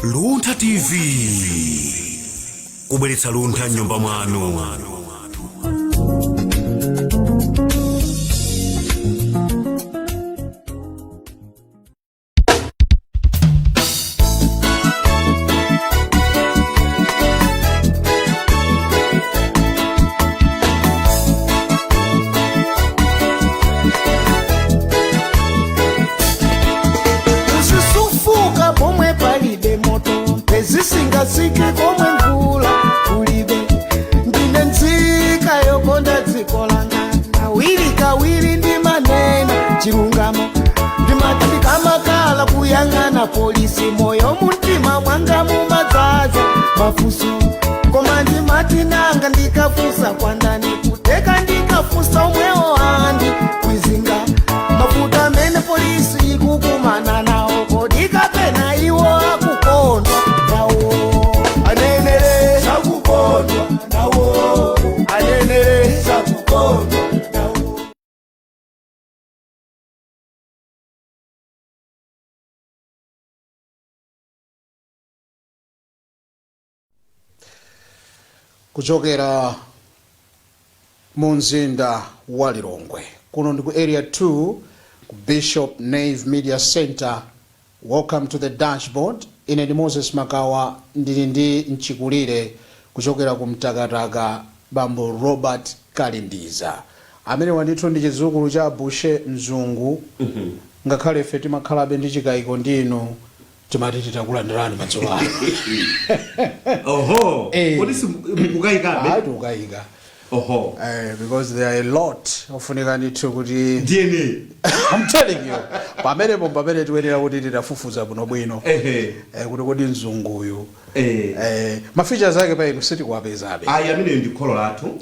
Luntha TV, kubweretsa luntha m'nyumba mwanu. Uzisufuka pomwe palibe moto, mpezisingasike komwe mvula kulibe. Ndine nzika yokonda dziko langa, kawiri kawiri ndimanena chilungamo. Ndimati ndikamakhala kuyang'ana polisi, moyo mumtima mwanga mumadzaza mafunso. Koma ndimati nanga ndikafunsa kwandani? Kuteka ndikafunsa omwewo andi kwizinga mavuto amene polisi ikukumana nawo. Kodi kapena iwo akukondwa nawo? Anenere sakukondwa nawo, anenere sakukondwa nawo. Kuchokera mu mzinda wa Lilongwe, kuno ndi ku Area 2 ku Bishop Nave Media Center. Welcome to The Dashboard. Ine ndi Moses Makawa, ndili ndi mchikulire kuchokera ku Mtakataka, Bambo Robert Kalindiza, amene wandithu ndi chidzukulu cha Bushe Mzungu, ngakhale ife timakhalabe ndi chikayiko ndinu. Timati titakulandirani madzulo ano. Oho. Eh. Kodi mukukayikabe? Ayi, tikukayika. Oho. Because there are a lot ofunika ndithu kuti DNA. I'm telling you, pamenepo pamene tiyenera kuti titafufuza bwinobwino kuti kodi mzunguyu ma features ake pa inu sitikuwapezabe. Ayi, ameneyo ndi kholo lathu.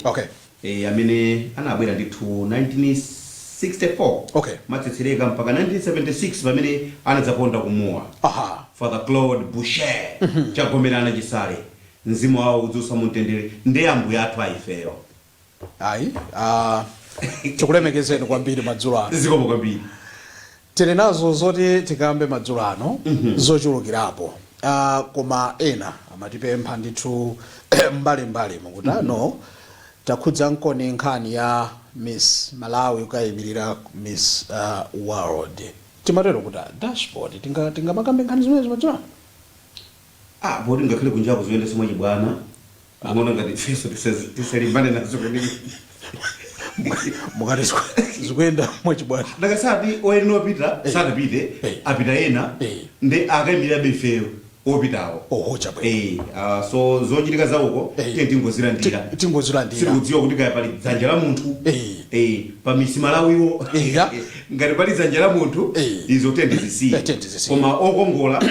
Amene anabwera ndithu 1964 matsetsereka mpaka 1976 pamene anadzaponda kumuwa. Father Claude Boucher Chagomerana Chisale, mzimu wawo udziusa mumtendere, ndi ambuye athu aifeyo. Ayi, tikulemekezeni kwambiri madzulo ano. Zikomo kwambiri. Tili nazo zoti tikambe madzulo ano zochulukirapo, koma ena amatipempha ndithu mbalimbali mukuti ano takhudza nkoni nkhani ya Miss Malawi kukayimirira Miss World. Timatero kuti Dashboard tingamakambe nkhani zimenezi madzulo ano? Ah, poti ngakhale kunjaku ziyendesa mwachibwana, ndikuona ngati ifenso tisalimbane nazo kwenikweni. Mukati zikuyenda mwachibwana? Ndakasati oyenera opita sanapite, apita ena, ndi akayimirirabe ifeyo opitawo. Oho, chabwino. So zochitika zawoko tiye tingozilandira. Tingozilandira. Sitikudziwa kuti kaya pali dzanja la munthu pa Miss Malawiwo. Ngati pali dzanja la munthu, izo tiye tizisiye. Tiye tizisiye. Koma okongola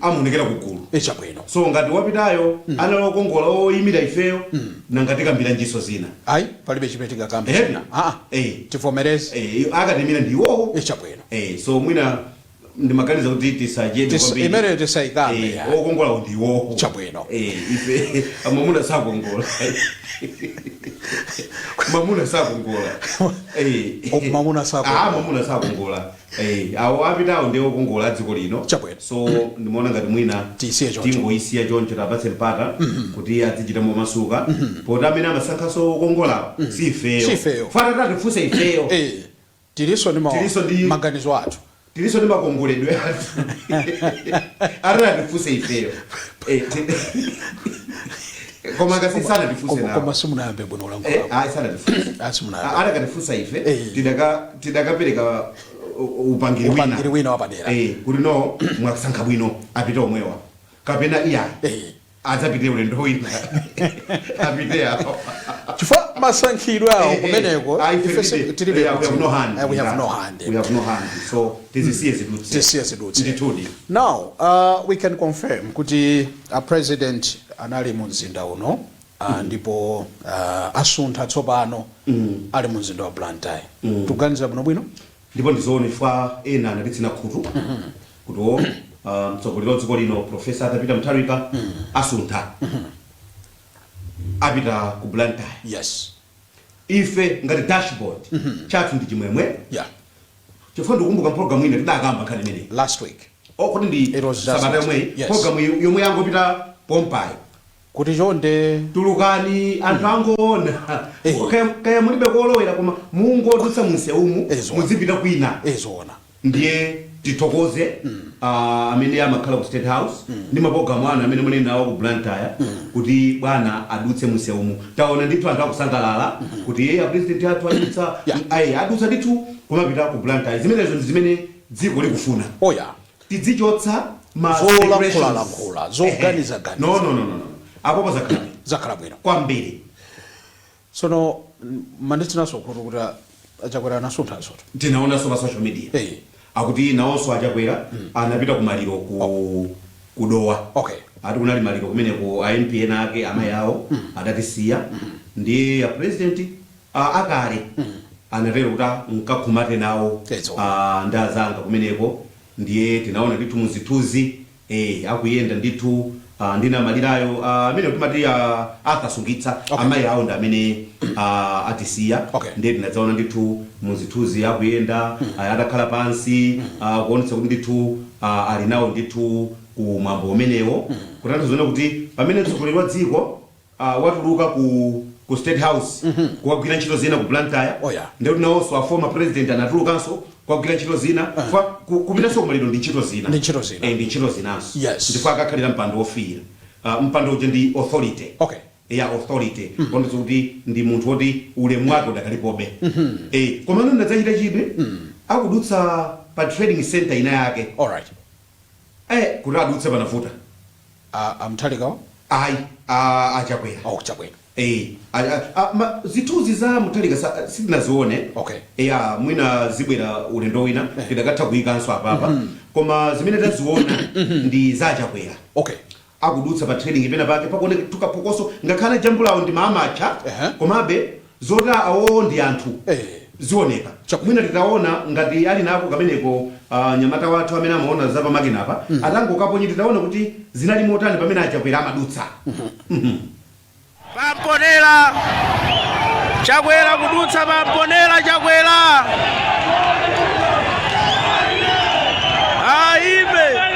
amaonekera kugulu. Chabwino. So ngati wapitayo anali okongola oyimira ifeyo, nanga tikambira njiso zina? Ayi, palibe chimene tingakambe china. Tivomereze. Akatimira ndi iwowo. Chabwino. So mwina ndimaganiza kuti tisachedwe kwambiri. Imeneyo tisayikambe. Okongolawo ndi iwowo. Chabwino. Ife mamuna sakongola, mamuna sakongola. Oh, mamuna sakongola. Ah, mamuna sakongola. Awo apitawo ndi okongola a dziko lino. Chabwino. So ndimaona ngati mwina Tiyisiye choncho. tingoyisiya choncho, tapatse mpata kuti azichita momasuka, poti amene amasankhanso okongolawo si ifeyo. Si ifeyo. Fana tatifunse ifeyo, Tilinso ndi Tilinso ndi maganizo athu. Tilinso ndi makongoledwe athu. Atatifunse ifeyo, koma ngati sanatifunse nawo. Koma simunayambe bwino ulankhula. Ayi, sanatifunse. Ah, simunayambe. Atakatifunsa ife, tidakapereka upangiri wina. Upangiri wina wapadera. Kuti no, mwasankha bwino, apite omwewa, kapena iya, adzapite ulendo wina, apite awo. Chifukwa masankhidwe awo kumeneko ife ife tilibe we have no hand we in have that. no hand. We have no hand, so tizisiye zidutse. Tisiye zidutse. Ndithudi. Now we can confirm kuti a president anali mu mzinda uno, ndipo asuntha tsopano, ali mu mzinda wa Blantyre. Tikuganiza bwinobwino. Ndipo ndizoona, ifwa ena anatitsina khutu kuti o mtsogoleri wa dziko lino, Professor Arthur Peter Mutharika, asuntha, apita ku Blantyre. Ife ngati Dashboard, chathu ndi chimwemwe. Chifukwa ndikumbuka mpologalamu ina tidakamba nkhani imeneyi. Last week. Oh, kuti ndi It was just sabata last yomweyi? week. Yes. Programu yomwe yangopita pompayo. Kuti chonde tulukani, anthu angoona. Kaya mulibe kolowera, koma mungodutsa munsewumu, muzipita kwina. Ezoona. Ndiye tithokoze amene amakhala ku State House ndi mapologalamu anu amene muli nawo ku Blantyre kuti bwana adutse munsewumu. Taona ndithu anthu akusangalala kuti iye apresident athu adutsa. Ayi, adutsa ndithu kumapita ku Blantyre. Zimenezo ndi zimene dziko likufuna. Oya. Tidzichotsa ma Zolankhulalankhula, zoganizaganiza. No, no, no, no, no. Apopo zakhala bwino. Zakhala bwino kwambiri. Tsono manditsinanso khutu kuti Achakwera anasunthanso. Tinaonanso pa social media akuti nawonso Achakwera anapita kumaliro ku Kudowa. Ati kunali maliro kumeneko, a MP ena ake, amayi awo adatisiya. Ndiye a president akale anatero kuti nkakhumate nawo ndi azanga kumeneko. Ndiye tinaona ndithu muzithunzi akuyenda ndithu ndinamalirayo amene timati Arthur Sungitsa. Amayi awo ndi amene atisiya. Ndiye tinadzaona ndithu muzithunzi akuyenda, atakhala pansi, kuonetsa kuti ndithu ali nawo ndithu ku mwambo umenewo, kutanthauza kuti pamene mtsogoleri wa dziko watuluka ku State House kukagwira ntchito zina ku Blantyre, ndikuti nawonso a former president anatulukanso kukagwira ntchito zina. Kupitanso kumaliro ndi ntchito zina. Ndi ntchito zina. Eh, ndi ntchito zinanso. Ndipo akakhalira mpando wofiira, mpando uja ndi authority. Ya authority, kuonetsa kuti ndi munthu woti ulemu wake udakalipobe. Komano ndadzachita chidwi akudutsa pa trading center ina yake. Kuti adutse panavuta. Amutharikawo? Ayi, Achakwera. Oh, Chakwera. Zithunzi za Mutharika sitinazione. Ya, mwina zibwera ulendo wina, tidakatha kuyikanso apapa, koma zimene taziona ndi za Achakwera akudutsa pa trading pena pake, pakuoneka tukaphokoso, ngakhale jambulawo ndi maamacha, komabe zoti awowo ndi anthu zioneka. Mwina titaona ngati ali nako kameneko nyamata wathu amene amaona za pamakinapa, atangokaponye, titaona kuti zinali motani pamene Achakwera amadutsa. Pamponera, Chakwera kudutsa pamponera, Chakwera aime.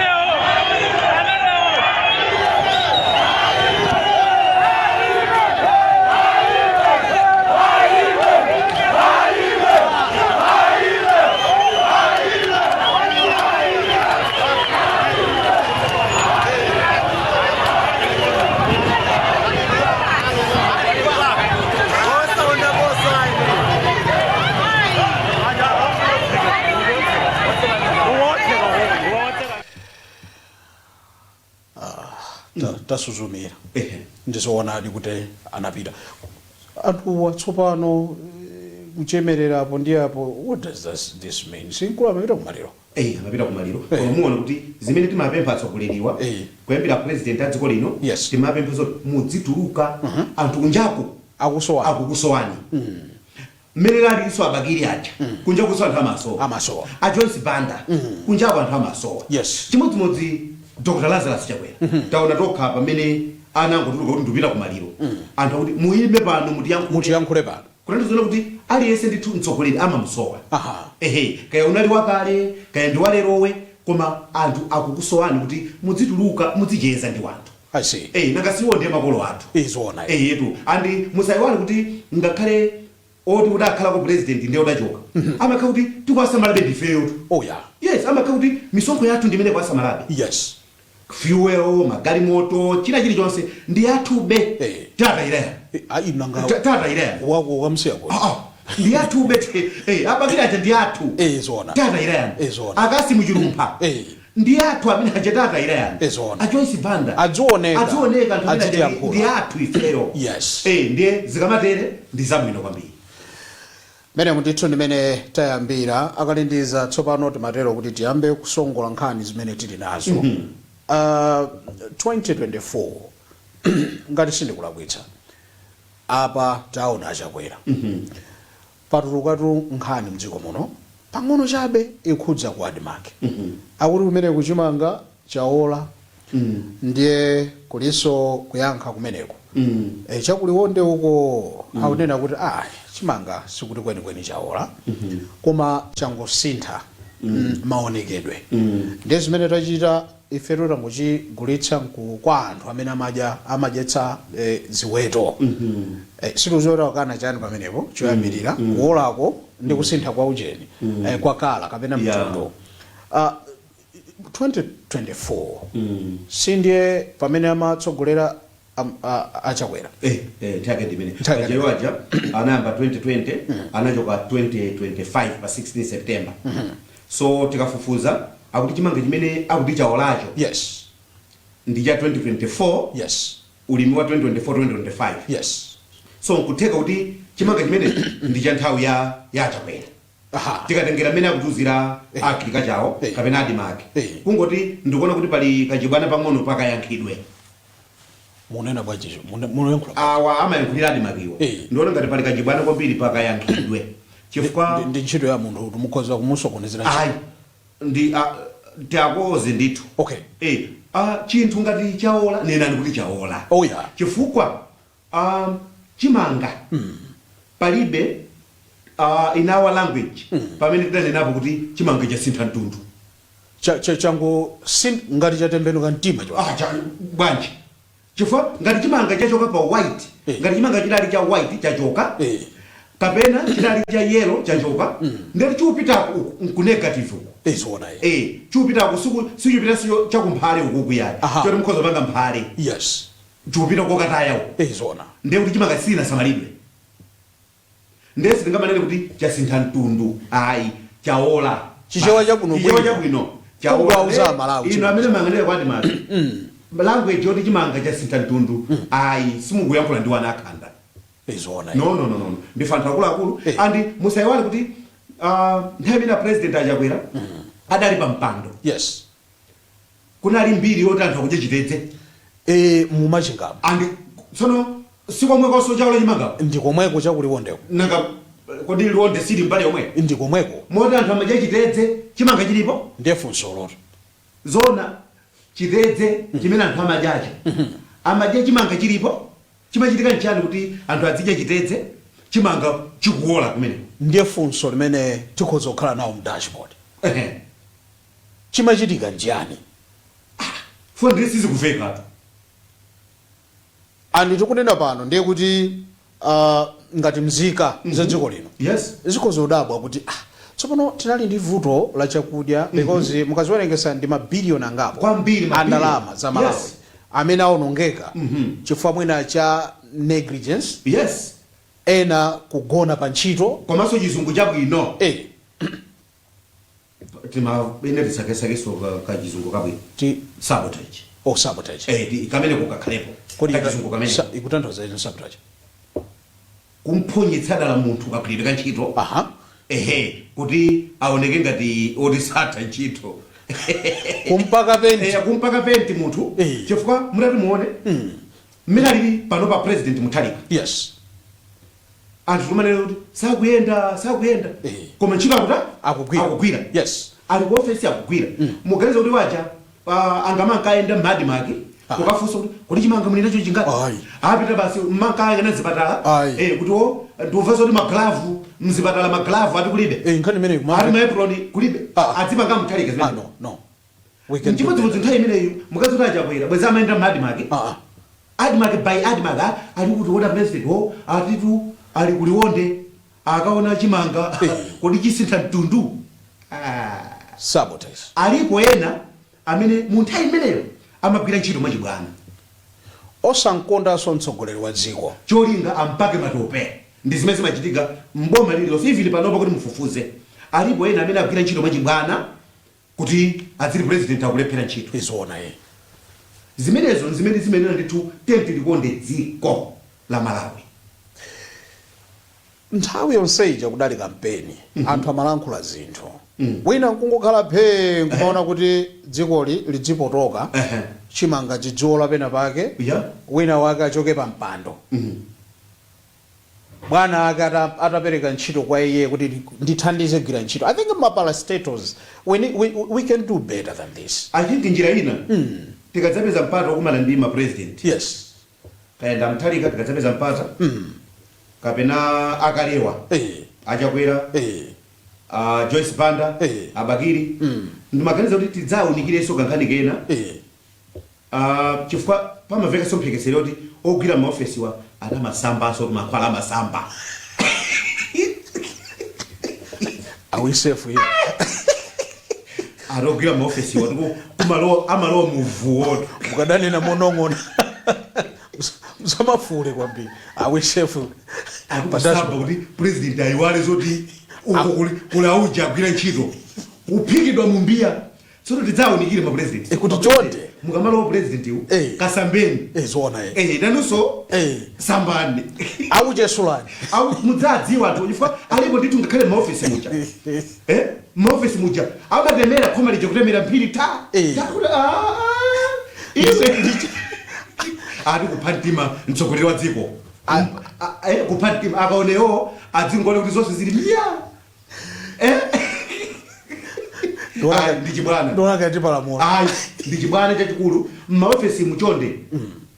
Tasuzumira. Ndizoonadi kuti anapita anthuwa tsopano kuchemerera apo ndi apo. What does this mean? Sinkulu amapita kumaliro. Amapita kumaliro. Koma muona kuti zimene timapempha atsogoleriwa, kuyambira president a dziko lino, timapempha zoti mudzituluka, anthu kunjaku akusowa. Akukusowani. Mmene lalinso Abakili aja, kunjakuso anthu amasowa. Amasowa. A Joyce Banda, kunjako anthu amasowa. Chimodzimodzi Dr Lazarus Chakwera. Taona tokha pamene anangotuluka kuti ndipita kumaliro, anthu akuti muyime pano, mutiyankhule. Mutiyankhule pano. Kutanthauza kuti aliyense ndithu mtsogoleri amamusowa. Ehe, kaya unali wakale, kaya ndi walerowe, koma anthu akukusowani kuti mudzituluka, mudzicheza ndi wanthu. I see. Nanga siwo ndiye makolo athu? Izoona. Eyetu, andi musayiwale kuti ngakhale oti udakhalako president ndiye udachoka, amakhala kuti tikuwasamalabe ndifeyotu. Yes, amakhala kuti misonkho yathu ndimene kuwasamalabe. Fuel, magalimoto, china chilichonse ndi yathube. Tatayiraya. Ayi, nanga Tatayiraya. Wako wakamsiya kuti? Ah, ah. Ndi yathube. Abakili aja ndi athu. Zoona. Tatayiraya. Zoona. Akasi muchilumpha ndi athu amene aja. Tatayiraya. Zoona. A Joyce Banda Adzioneka. Adzioneka anthu amene aja Adzitiyankhula. ndi athu ifeyo. Ndiye zikamatere ndi zabwino kwambiri. Mene ndithu ndimene tayambira, akalindiza. Tsopano timatero kuti tiyambe kusongola nkhani zimene tili nazo. 2024, ngati sindikulakwitsa, apa taona Achakwera, patulukatu nkhani mdziko muno pang'ono chabe ikhudza ku ADMARC. Akuti kumene kuchimanga chaola, ndiye kulinso kuyankha kumeneko. Chakuliwonde uko akunena kuti chimanga sikuti kwenikweni chaola, koma changosintha. Maonekedwe ndiye zimene tachita ife, tangochigulitsa kwa anthu amene amadya, amadyetsa ziweto. Situziweta wakana chani pamenepo. Choyambirira, kuolako ndi kusintha kwa ujeni, kwa colour kapena mtundu. 2024 sindiye pamene amatsogolera aChakwera? Eh, nthawi ndimene Nthawi paja aja anayamba 2020, anachoka 2025 pa 16 September. So tikafufuza, akuti chimanga chimene akuti chaolacho ndi cha 2024, ulimi wa 2024 2025. So nkutheka kuti chimanga chimene ndi cha nthawi ya Chakwera, tikatengera mmene akutuzira agriculture chawo kapena ADMARC. Kungoti ndikuona kuti pali kachibwana pang'ono pakayankhidwe. Munena bwanjicho? Munayankhula? Awa amayankhulira ADMARCiwo. Ndiona ngati pali kachibwana kwambiri pakayankhidwe, chifukwa Ndi ntchito ya munthu kuti mukhoza kumusokonezera ntchito. Ayi, ndi tiakoze ndithu. Chinthu ngati chaola, nenani kuti chaola. Chifukwa chimanga palibe in our language pamene tidanenapo kuti chimanga chasintha mtundu. Changu ngati chatembenuka mtima cho. Ah, bwanji? Chifukwa ngati chimanga chachoka pa white, ngati chimanga chidali cha white chachoka, kapena chidali cha yellow chachoka, ndeti chiupitako uku nku negative uku. Zoona. Chiupitako sichupita sicho chakumphale uku kuyani, choti mukhoza panga mphale. Chiupita kokataya uku. Zoona. Ndiye kuti chimanga sinasamalidwe, ndiye sitingamanene kuti chasintha mtundu, ayi, chaola. Chichewa chabwino Chichewa bwino. chabwino. Kungowauza Amalawi Inu chimanga. amene mayang'anira kwa ADMARC, language yoti chimanga chasintha mtundu, ayi, simukuyankhula ndi wana akhanda. Zoona. No, no, no, no, ndife anthu akuluakulu. And musayiwale kuti nthawi imene President aChakwera adali pa mpando, kunali mbiri yoti anthu akudya chitedze. Mumachingamo. And tsono sikomwekonso chaola chimangako? Ndi komweko, chakuLionde ko. Nanga kodi Liwonde sili mbali yomwe? Ndi komweko. Moti anthu amadya chitedze chimanga chilipo? Ndiye funso loto. Zona, chitedze chimene anthu amadyacho amadya chimanga chilipo, chimachitika nchani kuti anthu azidya chitedze chimanga chikuwola kumene? Ndiye funso limene tikhoza kukhala nawo mu dashboard. Chimachitika njani? Funa ndiye sizikuvekatu. And tikunena pano, ndiye kuti ngati mzika za dziko lino zikhoza kudabwa kuti tsopano tinali ndi vuto la chakudya, because mukaziwerengesa ndi mabiliyoni angapo Kwambiri, mabiliyoni. andalama za Malawi amene awonongeka chifukwa mwina cha negligence, ena kugona pa ntchito. Komanso chizungu chabwino, tima ine tisakesakeso ka chizungu kabwino. Sabotage. Oh, sabotage. Kamene kukakhalepo. Kodi kachizungu kamene. Ikutanthauza ino sabotage? Kumphonyetsa dala munthu kagwiridwe ka ntchito. Ehe, kuti aoneke ngati oti satha ntchito. Kumpaka penti. Kumpaka penti munthu. Chifukwa mutati muone mmene alili pano pa President Mutharika, anthu timanena kuti sakuyenda, sakuyenda, koma ntchito akuta? Akugwira. Akugwira. Ali ku ofesi akugwira. Muganiza kuti waja angamankaenda m'maADMARC kukafunsa kuti kodi chimanga muli nacho chingati? Ayi. Apita basi mmankayang'ana zipatala. Ayi. Kuti o ndiumva zoti maglavu mzipatala, maglavu ati kulibe, Nkhani imene ati ma apron kulibe. Adzipanga Mutharika zimene? No, no, we can do Chimodzimodzi better. nthawi imeneyo mukazi kuti aChakwera bwezi amayenda m'maADMARC, ADMARC by ADMARC, ali kuti woda president ho atitu ali kuLionde akaona chimanga kodi chisintha mtundu. Sabotage. Alipo ena amene mu nthawi imeneyo amagwira ntchito mwachibwana. Osankondanso mtsogoleri wa dziko. Cholinga ampake matope. Ndi zimene zimachitika mboma lililonse, even panopa kuti mufufuze, alipo ena amene agwira ntchito mwachibwana kuti adzili president akulephera ntchito. Izoona ye. Zimenezo zimene zimenena ndithu tenti likonde dziko la Malawi. Nthawi yonse ija kudali kampeni, anthu amalankhula zinthu, wina nkungokhala phee nkumaona kuti dzikoli lidzipotoka, chimanga chidziola pena pake, wina wake achoke pa mpando, bwana ake atapereka ntchito kwa iye kuti ndithandize gwira ntchito. I think ma parastatals we can do better than this. I think njira ina, tikadzapeza mpata wokumana ndi ma president, kayenda Mutharika, tikadzapeza mpata, kapena akalewa aChakwera, Joyce Banda, a Bakili, ndimaganiza kuti tidzawunikirenso kankhani kena, chifukwa pamamvekanso mphekesera kuti ogwira maofesiwa anamasambanso, kuti mankhwala amasamba. Are we safe here? Atogwira maofesiwa kumalowa, amalowa muvuwoto. Mukadanena monong'ona, musamafule kwambiri. Are we safe? Akusamba kuti president ayiwale zoti uko kuli auja agwira ntchito kuphikidwa mumbiya. Tsono tidzawunikire ma president. Kuti chonde. Mukamalowa president iwu, kasambeni. Zoona, eh. Nanunso sambani. Akuchesulani. Au mudzadziwa anthu, chifukwa alipo ndithu, ngakhale maofesi muja, maofesi muja amatemera khoma lija, kutemera mphiri ta. Ta, kuti, ah, iwe ati kupha mtima mtsogoleri wa dziko. Kupha mtima akaonewo adzingone kuti zonse zili miya. Ah, ndi chibwana. Ndiona ngati palamula. Ayi, ndi chibwana chachikulu. M'maofesi muchonde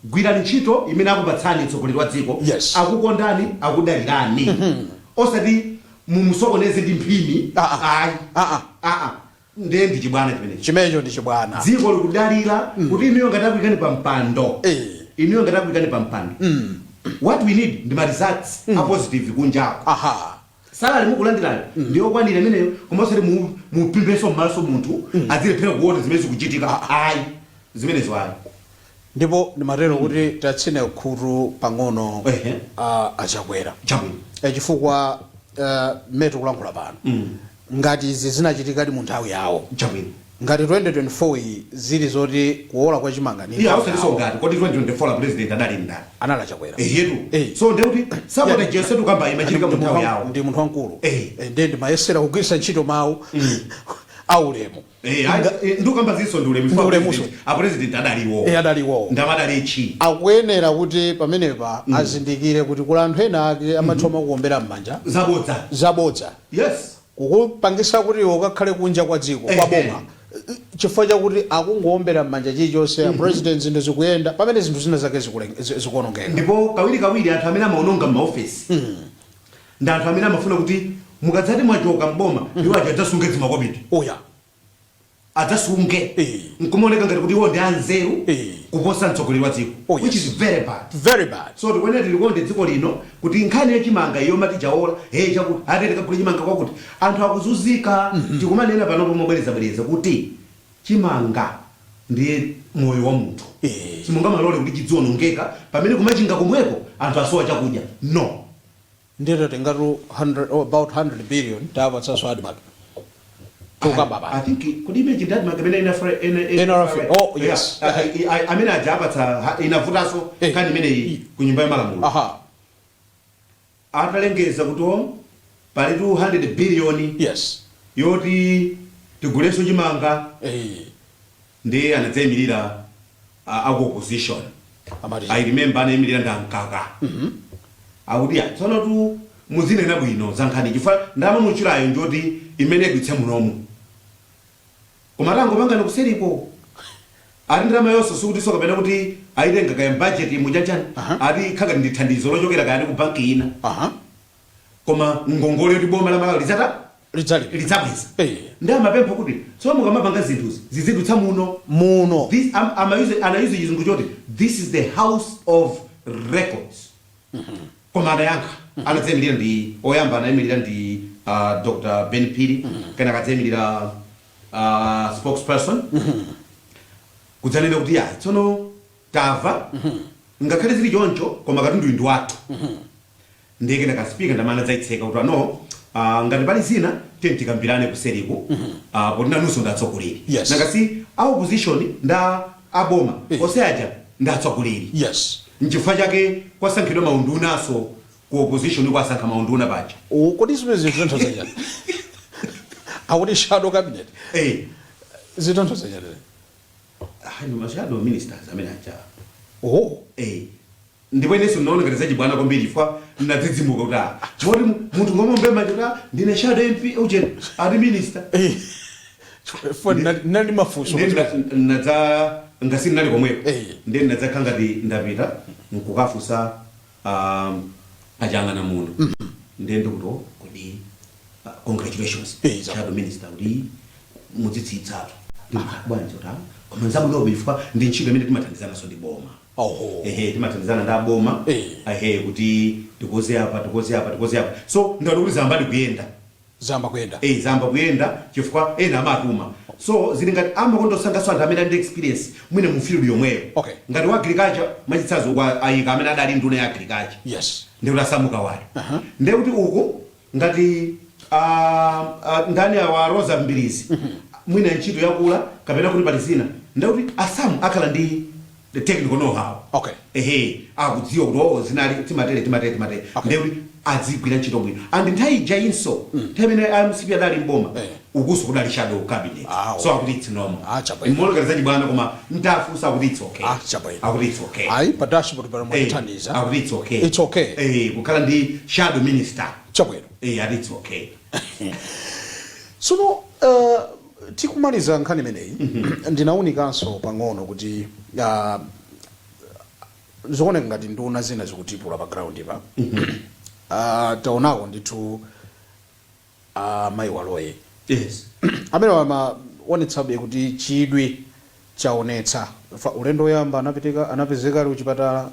gwirani ntchito imene akupatsani mtsogoleri wa dziko. Akukondani, akudalirani, osati mumusokoneze ndi mphini. Ah, ah. Ayi. Ah, ah. Ah, ah. Ndiye ndi chibwana chimenechi. Chimenecho ndi chibwana. Dziko likudalira kuti inuyo ngati akuyikani pa mpando, inuyo ngati akuyikani pa mpando, what we need ndi ma results a positive kunjako. Salary mukulandirayo ndiyokwanira imeneyo, koma osati mupimbenso m'maso munthu azilephera kuona zimene zikuchitika. Ayi, zimenezo ayi. Ndipo ndimatero kuti tatsine khutu pang'ono. Achakwera. Chabwino. Chifukwa mmene tikulankhula pano, ngati izi zinachitikadi mu nthawi yawo, ngati 2024 iyi zili zoti kuola kwa chimanga ni Iya, nthawi osatiso yawo. Ngati kodi 2024 la president adali ndani? Anali Achakwera. Eyetu. So ndekuti sabotage yonse tukamba imachitika mu nthawi yawo. Ndi munthu wamkulu. Ndiye ndimayesera kugwiritsa ntchito mawu aulemu. Ndikukamba zinso ndi ulemu. Ndi ulemuso. A president adaliwo. Adaliwo. Ndamadali chi. Akuyenera kuti pamenepa azindikire kuti kula anthu ena ake amathoma kuombera m'manja. Zabodza. Zabodza. Kukupangisa kuti iwe ukakhale kunja kwa dziko, kwa boma, chifukwa chakuti akungowombera m'manja chilichonse, a president, zinthu zikuyenda pamene zinthu zina zake zikuonongeka. Ndipo kawiri kawiri anthu amene amaononga m'maofesi ndi anthu amene amafuna kuti mukadzati mwachoka mboma, iwo aja adzasunge zimakobidi. Adzasunge. Nkumaoneka ngati kuti iwo ndi anzeru kuposa mtsogoleri wa dziko, which is very bad. Very bad. So tikuyenera tilikonde dziko lino, kuti nkhani yachimanga iyo mati chaola, hey, chakuti ate tikagule chimanga kwakuti anthu akuzunzika. Tikumanena panopo mobwerezabwereza kuti chimanga ndiye moyo wa munthu. Simungamalole kuti chidzionongeka pamene kumachinga komweko anthu asowa chakudya, no. Ndito tingatu 100 oh, about 100 billion tapatsanso ADMARC tukamba I pa think kuti imene chindati amene ina NRF, oh, yes. Yeah, amene aja apatsa inavutanso nkhani imeneyi ku nyumba ya malamulo. Atalengeza kuti o pali 200 billion yoti tigulenso chimanga, ndiye anadzayimirira aku opposition. Amati I remember anayimirira ndi Amkaka, akuti ya tsono tu muzinena bwino za nkhani, chifukwa ndalama muchulayo njoti imene idutse munomu, koma tangopangana kuseriko ati ndalama yonse sikutinso kapena kuti ayitenga kaya budget muchanchani, ati khangati ndi thandizo lochokera kaya ndi ku banki ina, koma ngongole yoti boma la Malawi lidzata Lidzalipira. Lidzabweza. Ndi amapempha kuti tsono mukamapanga zinthuzi zizidutsa muno. Muno. This anayuza chizungu choti "This is the house of records." Koma anayankha, anadzayimirira ndi oyamba anayimirira ndi Dr Ben Phiri, kenaka adzayimirira spokesperson kudzanena kuti ya tsono tamva, ngakhale zili choncho koma katundu ndi wathu. Ndiye kenaka speaker ndamene adzayitseka kuti ano ngati pali zina tiye tikambirane kuseriku, poti nanunso ndi atsogoleri. Nanga si a opposition nda aboma onse aja ndi atsogoleri. Nchifukwa chake kwasankhidwa maundunaso ku opposition, kwasankha maunduna paja. Oh, kodi zimene zitanthauza chani akuti shadow cabinet? Zitanthauza chani? Ah, ndi ma shadow ministers amene aja. Oh. Ndipo inenso ndinaona ngati zachibwana kwambiri, chifukwa ndinadzidzimuka kuti ah, moti munthu ngomombe manja kuti ah, ndine shadow MP ujeni ati minister. Chifukwa ndinali mafunso. Ndiye nadza ngasi ndinali komweko. Ndiye ndinadzakhala ngati ndapita nkukafunsa achang'ana muno, ndiye ndikuti oh, kodi Congratulations, Shadow shadow minister, kuti mudzitsitsatu bwanji kuti koma nzabwinobe, chifukwa ndi ntchito imene timathandizananso ndi boma. Ehe, timathandizana ndi aboma. Ehe, kuti tikoze apa, tikoze apa, tikoze apa. So ndaona kuti zayamba kuyenda. Zayamba kuyenda. Eh, zayamba kuyenda, chifukwa ena amatuma. So zili ngati amakondosangaso anthu amene ali ndi experience mwine mu field yomweyo. Ngati wa agriculture, mwachitsanzo, kwa ayika amene adali nduna ya agriculture, ndikuti asamuka wale. Ndekuti uku ngati ndani awa, Rosa Mbirizi, mwina ntchito yakula kapena kuti pali zina, ndekuti asamu akhala ndi the technical know how. Ehe, akudziwa kuti oh, zinali timatere, timatere, timatere. Ndekuti adzigwira ntchito bwino. And nthawi ija inso, nthawi imene MCP adali mboma, ukuso kudali shadow cabinet. So akuti it's normal. Ah, chabwino. Mmolokalizaji bwana, koma ntafusa, akuti it's okay. Ah, chabwino. Akuti it's okay. Ayi, pa dashboard pano mwatithandiza. Akuti it's okay. It's okay. Eh, kukhala ndi shadow minister. Chabwino. Eh, ati it's okay. Tsono tikumaliza nkhani imeneyi, ndinawunikanso pang'ono kuti zikuoneka ngati nduna zina zikutipula pa ground pa. Taonako ndithu mayi Waloye amene amaonetsabe kuti chidwi chaonetsa. Ulendo woyamba anapitika, anapezeka ali kuchipatala.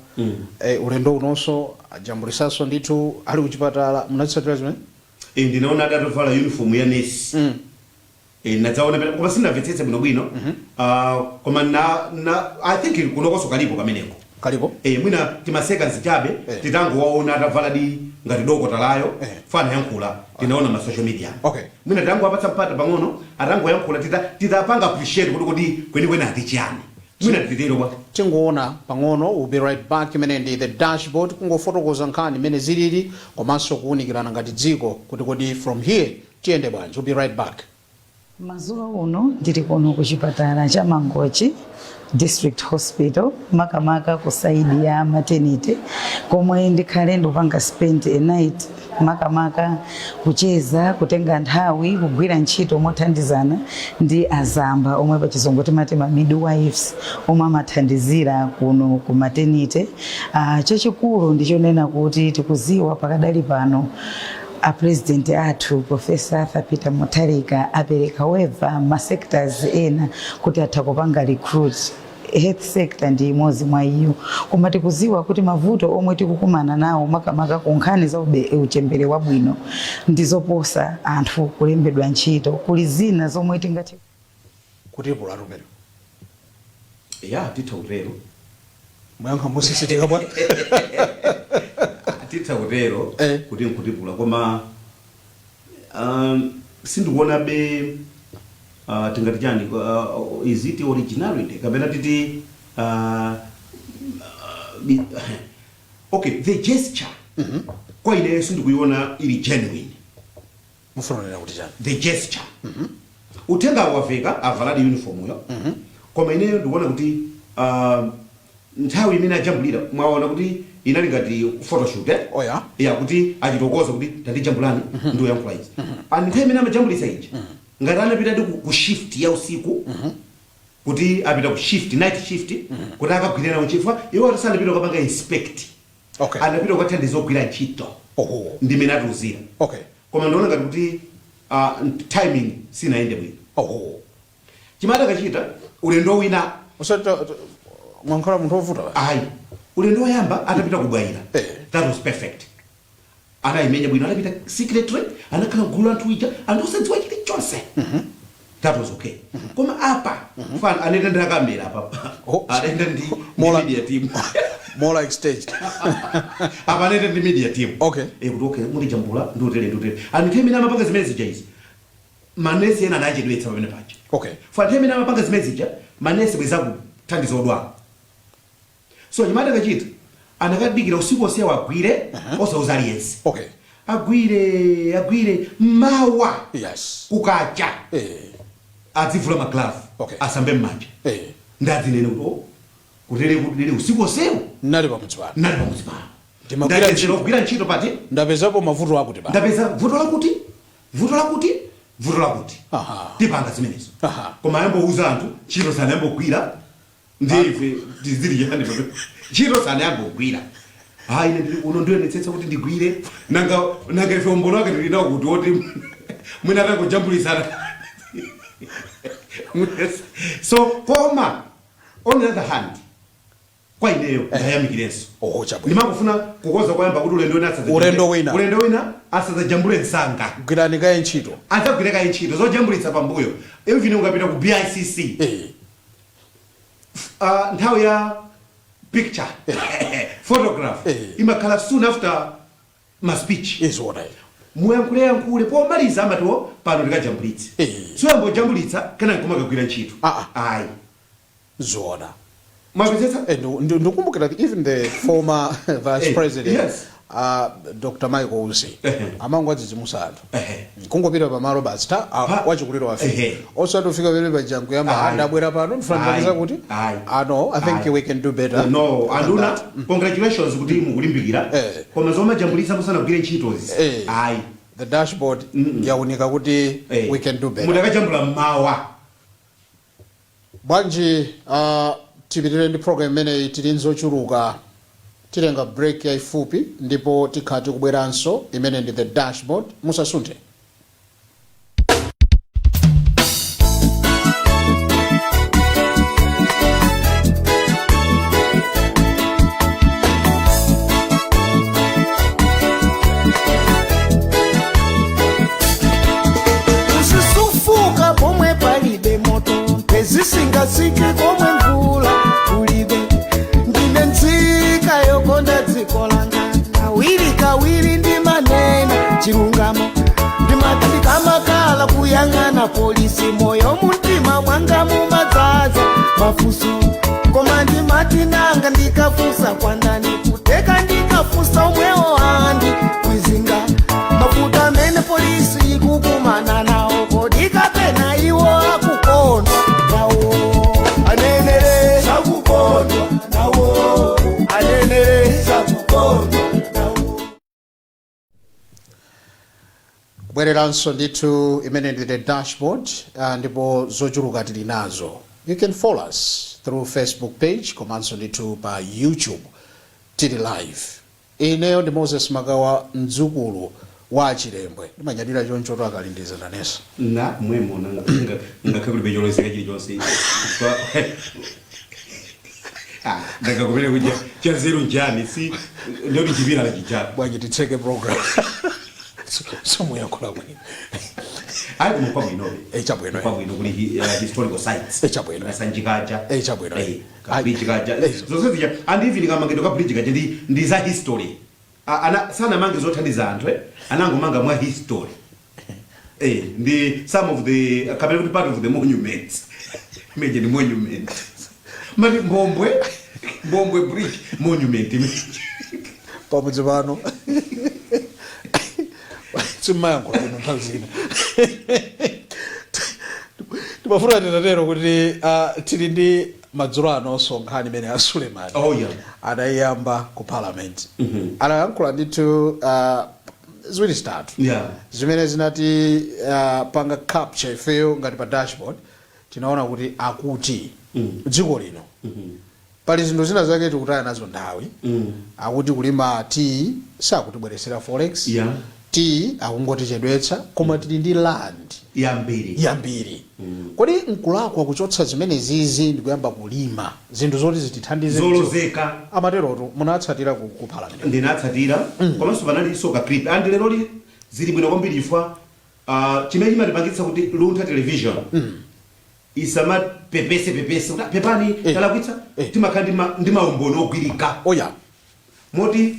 Ulendo unonso ajambulisanso ndithu ali kuchipatala. Munatsatira zimene? Eh, ndinaona adatovala uniform ya nesi. Nadzaona pena, koma sindinamvetsetse bwinobwino. Ah, koma na I think kunokonso kalipo kameneko. Kalipo. Eh, mwina timaseka nzichabe. Titangowaona atavala di ngati dokotalayo. Fana yankhula, tinaona ma social media. Mwina tangowapatsa mpata pang'ono, atangoyankhula, titapanga appreciate kuti kwenikweni ati chani. Mwina titero bwa. Tingoona pang'ono, we'll be right back. Imene ndi The Dashboard, kungofotokoza nkhani imene zilili komanso kuwunikirana ngati dziko kuti kodi from here tiyende bwanji. We'll be right back. Madzulo uno ndili kuno ku chipatala cha Mangochi District Hospital, makamaka ku side ya maternity, komwe ndikhale ndikupanga spend a night, makamaka kucheza, kutenga nthawi, kugwira ntchito mothandizana ndi azamba omwe pachizungu timati ma midwives, omwe amathandizira kuno ku maternity. Chachikulu ndichonena kuti tikuziwa pakadali pano a president athu, Professor Arthur Peter Mutharika, apereka waiver ma sectors ena kuti atha kupanga recruit. Health sector ndi imodzi mwa iyo, koma tikuziwa kuti mavuto omwe tikukumana nawo, makamaka ku nkhani za uchembere wabwino, ndizoposa anthu kulembedwa ntchito. Kuli zina zomwe tingathe Kutipula tumene. Ya, titha kutero. Muyankha mosisitika bwa. Titha kutero kuti nkutipula, koma sindikuonabe tingati chani, is it originality kapena titi okay, the gesture kwa ineyo sindikuiona ili genuine. Mufunanira kuti chani? The gesture, uthenga waveka, avaladi uniform yo, koma ineyo ndikuona kuti nthawi imene ajambulira, mwaona kuti inali ngati photoshoot, eh? Oh, yeah? Ya, kuti achitokoza kuti tandijambulani, ndiyoyankhula izi. And nthawi imene amajambulisa ija, ngati anapita ndi ku shift ya usiku, kuti apita ku shift, night shift, kuti akagwire nawo, chifukwa iwo ati sanapita kukapanga inspect, anapita kukathandiza ogwira ntchito. Ndimene atiuzira. Koma ndiona ngati kuti timing sinayende bwino. Chimene akachita ulendo wina, Usati mwankhala munthu wovuta ba. Ayi, ulendo woyamba atapita kubwaira, that was perfect, anayimenya bwino. Anapita secretary, anakhala gulu anthu ija, anthu osadziwa chilichonse. That was okay. Koma apa fana anenda ndi akamera apa. Anenda ndi media team. More like staged. Apa anenda ndi media team. Eh, kuti okay, mutijambula, ndiutere, ndiutere. And nthawi imene amapanga zimene zija izi, manesi ena anachedwetsa pamene paja. Fa nthawi imene amapanga zimene zija, manesi bweza kuthandiza odwala. So chimene akachita, anakadikira usiku onse agwire, osauza aliyense. Agwire, agwire, mawa kukacha, adzivula maglavu, asambe m'manja, ndadzinene kuti oh, kutere kuti usiku onsewu Nali pamudzi pano. Nali pamudzi pano. Ndimagwira Ndachezera ntchito. kugwira ntchito pati. Ndapezapo mavuto akuti pa. Ndapeza vuto lakuti, vuto lakuti, vuto lakuti. Tipanga zimenezo. Koma ayambouza anthu, ntchito sanayambogwira. Ndife tizili yani pamene ntchito sanayambogwira. Hayi, ine ndili kuno, ndiyonetsetsa kuti ndigwire. Nanga ife umboni wake tili nawo kuti oti Mwina atangojambulitsana. So koma on the other hand, kwa ineyo ndayamikirenso. Oho, chabwino. Ndimangofuna kukonza koyamba kuti ulendo wina asadzajambule. Ulendo wina. Ulendo wina asadzajambule msanga. Gwirani kaye ntchito. Adzagwire kaye ntchito, zojambulitsa pambuyo. Even ukapita ku BICC, nthawi ya picture, photograph, imakhala soon after ma speech. Izoona. Muyankhule yankhule, pomaliza amatiwo pano tikajambulitse. Suyamba ujambulitsa kena nkumakagwira ntchito. Ah, Ayi. Zoona. Mwapetsetsa? Ndikumbukira even the former vice president, Dr Michael Usi, amango adzidzimusa anthu kungopita pamalo basi ta wachikuliro wafika, osati ufika pele paja nkuyamba, "Andabwera pano ndifuna kuti." Ayi. Ano, I think Ayi. we can do better No, than anduna, that. congratulations kuti mukulimbikira. Koma zomajambulitsa musanagwire ntchitozi, ayi. The Dashboard yaunika kuti we can do better. Mutakajambula mmawa. Bwanji tipitirire ndi program imeneyi? Tili nzochuluka. Titenga break yayifupi ndipo tikhala tikubweranso. Imene ndi The Dashboard, musasunthe. Uzisufuka pomwe palibe moto, mpezisingasike komwe mvula kulibe. Ndine nzika yokonda dziko langa, kawiri kawiri ndimanena chilungamo. Ndimati ndikamakhala kuyang'ana polisi, moyo mumtima mwanga mumadzaza mafunso, koma ndimati nanga ndikafunsa kwandani? Kuteka ndikafunsa omwewo andi kwizinga mafuta amene polisi ikukumana nawo, kodi kapena iwo akukondwa nawo? Anenere sakukondwa nawo, anenere sakukondwa nawo. Kubwereranso ndithu, imene ndi The Dashboard, ndipo zochuluka tili nazo. You can follow us through Facebook page komanso ndithu pa YouTube tili live. Ineyo ndi Moses Makawa, mdzukulu wa Chilembwe. Ndimanyadira choncho to akalindiza nanesa. Na mwemo ngakhale kulibe cholozeka chilichonse. Ah, ndanga kumene kuja chanzeru njani? Si ndoti chipira la chijana. Bwanji titseke program? Somuyankhula bwino. Ayi, koma kwabwinobe. Chabwino. Kwabwino kuli historical sites. Chabwino. Kasanjikaja. Chabwino. Ka bridge kaja. Eh. Zonse zija, and even kamangidwe ka bridge kaja ndi za history. Ana sanamange zothandiza anthu, anangomanga mwa history. Ndi some of the, kapena kuti part of the monuments. Imagine monument. Mati Mbombwe Bridge monument, imagine. Pamudzi pano simmayankhula bwino nthawi zina. Timafuna titatero kuti tili ndi madzulo anonso nkhani imene a Suleiman adayiyamba ku parliament. Anayankhula ndithu ziwiri zitatu zimene zinati panga capture ifeyo ngati pa Dashboard. Tinaona kuti akuti dziko lino pali zinthu zina zake tikutaya nazo nthawi. Akuti kulima tea sakutibweresera forex, tea akungotichedwetsa, koma tili ndi land yambiri. Yambiri. Kodi nkulakwa kuchotsa zimenezizi ndikuyamba kulima zinthu zoti zitithandize? Zolozeka. Amaterotu. Munatsatira ku parliament? Ndinatsatira, komanso panalinso ka clip, and leroli zili bwino kwambiri chifukwa chimene chimatipangitsa kuti Luntha Television isamapepese pepese kuti, "Ah, pepani, talakwitsa," timakhala ndi maumboni ogwirika. Moti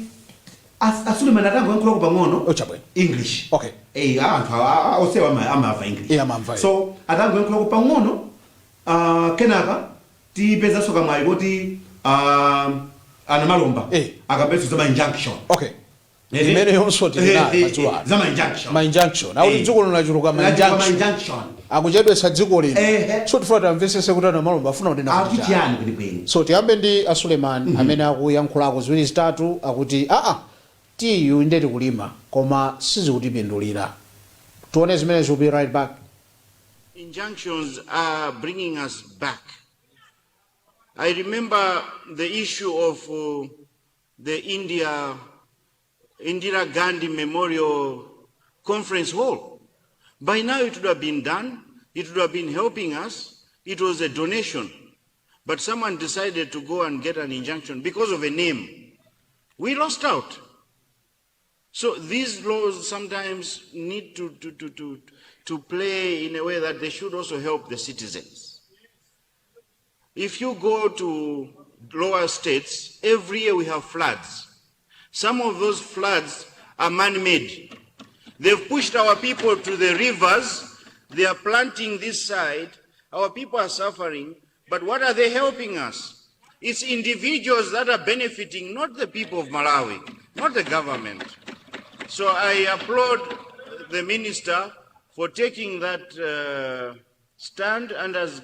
Asuleman atangoyankhulako pang'ono Oh, chabwino. English, anthu osewa amamva English. Amamva, eh. So atangoyankhulako pang'ono, kenaka tipezanso kamwayi kuti anamalomba akambenso za ma injunction. Imene yonso tili nayo madzulo ano. Za ma injunction. Ma injunction akuti dziko lino lachuluka ma Lachuluka ma injunction. Injunction. Akuchedwetsa dziko lino. So tifuna tamvesese kuti anamalomba afuna kunena kuti akuti chani. Chiyani kwenikweni? So tiyambe ndi Asuleman amene akuyankhulako ziwiri zitatu, akuti aa, tiyu inde tikulima koma sizikutipindulira. Tione zimene. We'll be right back. Injunctions are bringing us back. I remember the issue of the Indira Gandhi Memorial Conference Hall. By now it would have been done, it would have been helping us, it was a donation. But someone decided to go and get an injunction because of a name. We lost out. So these laws sometimes need to play in a way that they should also help the citizens. If you go to lower states, every year we have floods. Some of those floods are man-made. They've pushed our people to the rivers. They are planting this side. Our people are suffering. But what are they helping us? It's individuals that are benefiting, not the people of Malawi, not the government. So I applaud the minister for taking that stand, and as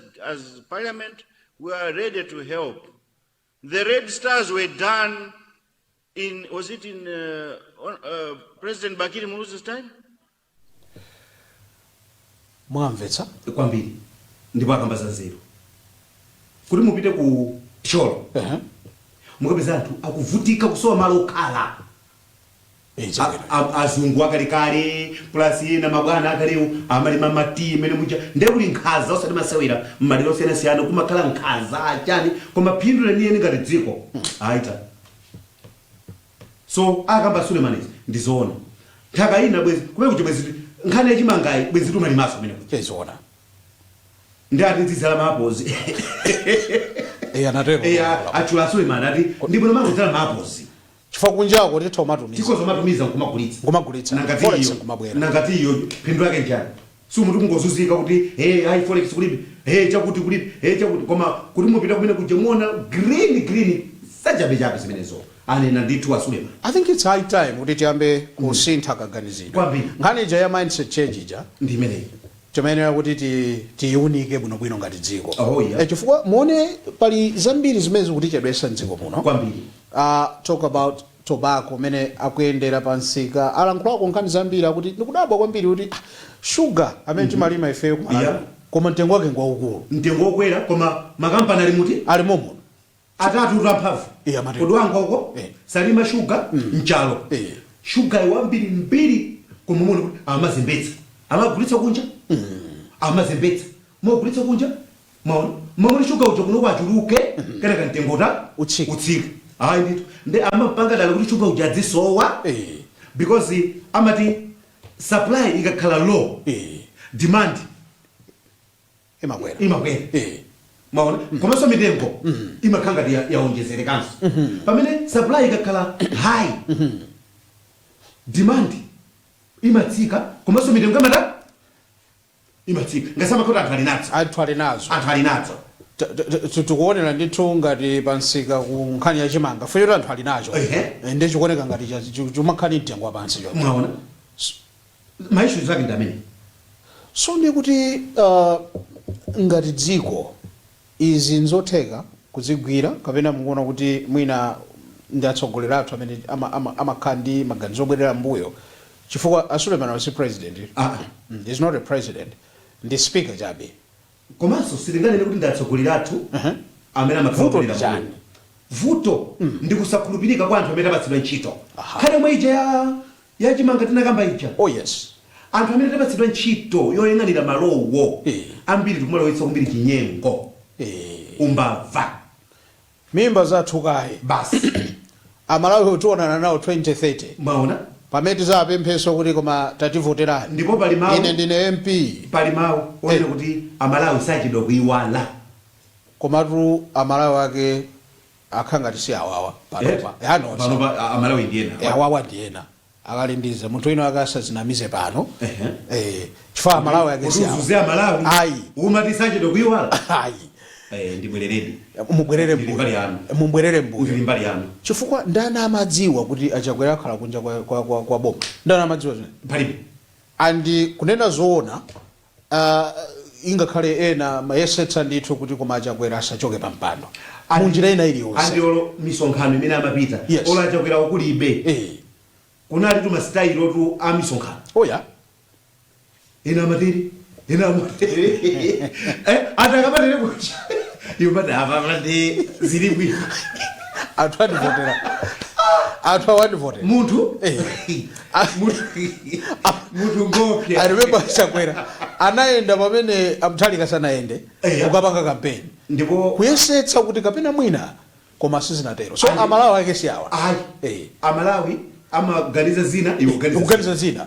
Parliament, we are ready to help. The Red Stars were done in, was it in President Bakili Muluzi's time? Mwamvetsa? Kwambiri, ndipo akamba za nzeru kuti mupite ku Thyolo, mukapeza anthu akuvutika kusowa malo okhala. Azungu akalekale plus ena mabwana akalewo amalima matiyi imene muja, ndiye kuli nkhaza osati masewera mmaliro osiyanasiyana, kumakhala nkhaza chani, koma phindu leniyeni ngati dziko aita. So akamba Sulemanizi ndizoona, nthaka ina bwezi kumene kuja, bwezi nkhani yachimangayi bwezi tumalimaso kumene kuja. Zoona. Ndi ati tidzala maapozi. Anatero. Eya, achula Sulemani ati ndipo nomangodzala maapozi. Chifukwa kunjako titha umatumiza. Tikozo matumiza nkumagulitsa. Nkumagulitsa. Nangati Forex iyo nkumabwera. Nangati iyo phindu lake njani? Sumuti kungozunzika kuti hey, ayi, forex kulibe, hey, chakuti kulibe, hey, chakuti, koma kuti mupita kumene kuja muona green green, sachabechabe zimenezo anena ndithu a Sulemani. I think it's high time kuti tiyambe kusintha kaganizidwe. Kwambiri. Nkhani ija ya mindset change ija ndi imeneyi. Timayenera kuti tiyiunike bwinobwino ngati dziko. Oh, yeah. Chifukwa muone pali zambiri zimene zikutichedwetsa mdziko muno. Kwambiri. Talk about tobacco amene akuyendera pansika, alankhulako nkhani zambiri akuti ndikudabwa kwambiri kuti shuga amene timalima ifeyo ku Malawi, koma mtengo wake ngwaukulu. Mtengo wokwera, koma makampani ali muti? Ali momuno. Atatu utamphamvu. Iya, matero. Kudwangwa uko, Salima Shuga, Nchalo. Shuga iwambiri mbiri, koma muone kuti amazembetsa, amagulitsa kunja, amazembetsa, mogulitsa kunja. Maona mamoni shuga uja kuno kwachuluke, kenaka mtengo ta Utsike. Utsike. Ayi ndithu, ndi amapanga dala kuti shuga uja adzisowa, because amati supply ikakhala low, demand imakwera. Imakwera. Maona, komanso mitengo imakhala ngati yaonjezerekanso. Pamene supply ikakhala high, demand imatsika, komanso mitengo imata imatsika, ngasamakhala anthu ali nazo. Anthu ali nazo. Anthu ali nazo. Tikuonera ndithu ngati pansika ku nkhani ya chimanga fuyo anthu ali nacho. Ndi chikuoneka ngati chumakhani mtengo wapansi choncho. Mwaona, ma issues ake ndi amene. So ndi kuti ngati dziko izi nzotheka kuzigwira, kapena mukuona kuti mwina ndi atsogoleri athu amene amakhala ndi maganizo obwerera mbuyo? Chifukwa a Suleiman si president. Ah. He's not a president, ndi speaker chabe. Komanso sitinganene kuti ndi atsogoleri athu amene amakhala Vuto obwerera ndi chani? mbuyo. Vuto ndi kusakhulupirika kwa anthu amene apatsidwa ntchito. Nkhani yomwe ija ya chimanga tinakamba ija, Oh yes. anthu amene tapatsidwa ntchito yoyang'anira malowo, ambiri tikumalowetsa kwambiri chinyengo, umbava. Mimba zathu kaye. Basi. Amalawi tionana nawo 2030. Mwaona. Pamene tizapempheso kuti koma tativoterani. Ndipo pali mawu. Ine ndine MP. Pali mawu onena kuti Amalawi sachedwa kuiwala. Komatu Amalawi ake akhala ngati si awawa panopa. Ano. Panopa Amalawi ndiyena. Awawa ndiyena akalindiza munthu wina akasazinamize pano. Chifukwa Amalawi ake si awa. Uzuze Amalawi. Ayi. Umati sachedwa kuiwala. Ayi. Ndibwereredi. Mubwerere Ndili mbuyo. mbali yanu. Mubwerere mbuyo. Ndili mbali yanu. Chifukwa ndani amadziwa kuti aChakwera akhala kunja kwa boma? Ndani amadziwa zimene? Palibe. And kunena zoona, ingakhale ena mayesetsa ndithu kuti koma aChakwera asachoke pa mpando munjira ina iliyonse. Andiolo misonkhano imene amapita, olo aChakwera kulibe, kunali tu ma style otu a misonkhano. Oh yeah. Ena amatere, ena amatere, atakapatere kucha iwo mati apa ndi zili bwino. Anthu andivotera. Anthu awandivotera. Munthu munthu ngopya. I remember Chakwera anayenda pamene a Mutharika sanayende kukapanga kampeni, ndipo kuyesetsa kuti kapena mwina, koma sizinatero. So Amalawi ake si awa. Ayi. Amalawi amaganiza zina, iwe kuganiza kuganiza zina.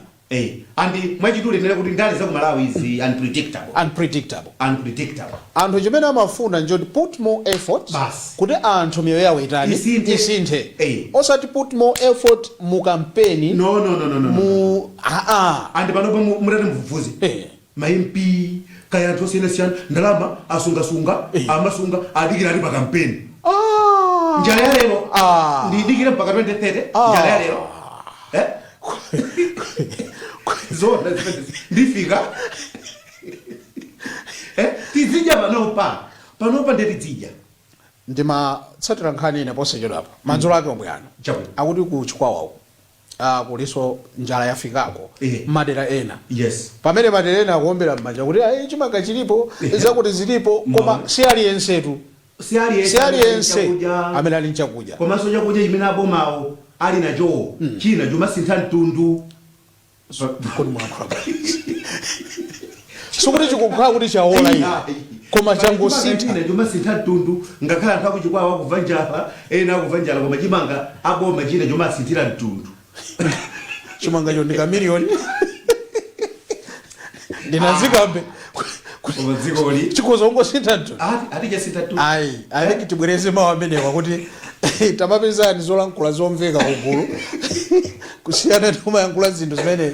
And mwachidule tinene kuti ndale za ku Malawi is unpredictable. Unpredictable. Unpredictable. Anthu chimene amafuna njoti put more effort Basi. kuti anthu miyoyo yawo itani? Isinthe. Isinthe. Osati put more effort mu kampeni. No, no, no, no, no. Mu aa. And panopa mutati mufufuze ma MP kaya anthu osiyanasiyana, ndalama asungasunga, amasunga, adikira ali pa kampeni. Njala ya lero ndidikire mpaka 2030? Njala ya lero, eh? Zona zimene ndifika, eh? Tizidya panopa, panopa ndiye tizidya. Ndimatsatira nkhani ine posachedwapa, madzulo ake omwe ano. Chabwino. Akuti ku Chikwawa kuliso njala yafikako madera ena, pamene madera ena akuombera m'manja kuti ayi, chimanga chilipo, zakuti zilipo, koma si aliyensetu. Si aliyense si aliyense chakudya. Amene ali nchakudya. Komanso chakudya chimene abomawo ali nacho china chomasintha mtundu. Kodi mwayankhula sikuti chikukhala kuti chaola ine, koma changosintha. China chomasintha mtundu. Ngakhale anthu akuchikwawa akumva njala, ena akumva njala, koma chimanga aboma china chomasinthira mtundu. Chimangacho ndi kamiliyoni ndinazikambe. Koma dzikoli chikhoza kungosintha mtundu. Ati chasintha mtundu. Ayi, I think tibwereze mawu amenewa kuti tamapezani zolankhula zomveka kugulu kusiyana ndi kumayankhula zinthu zimene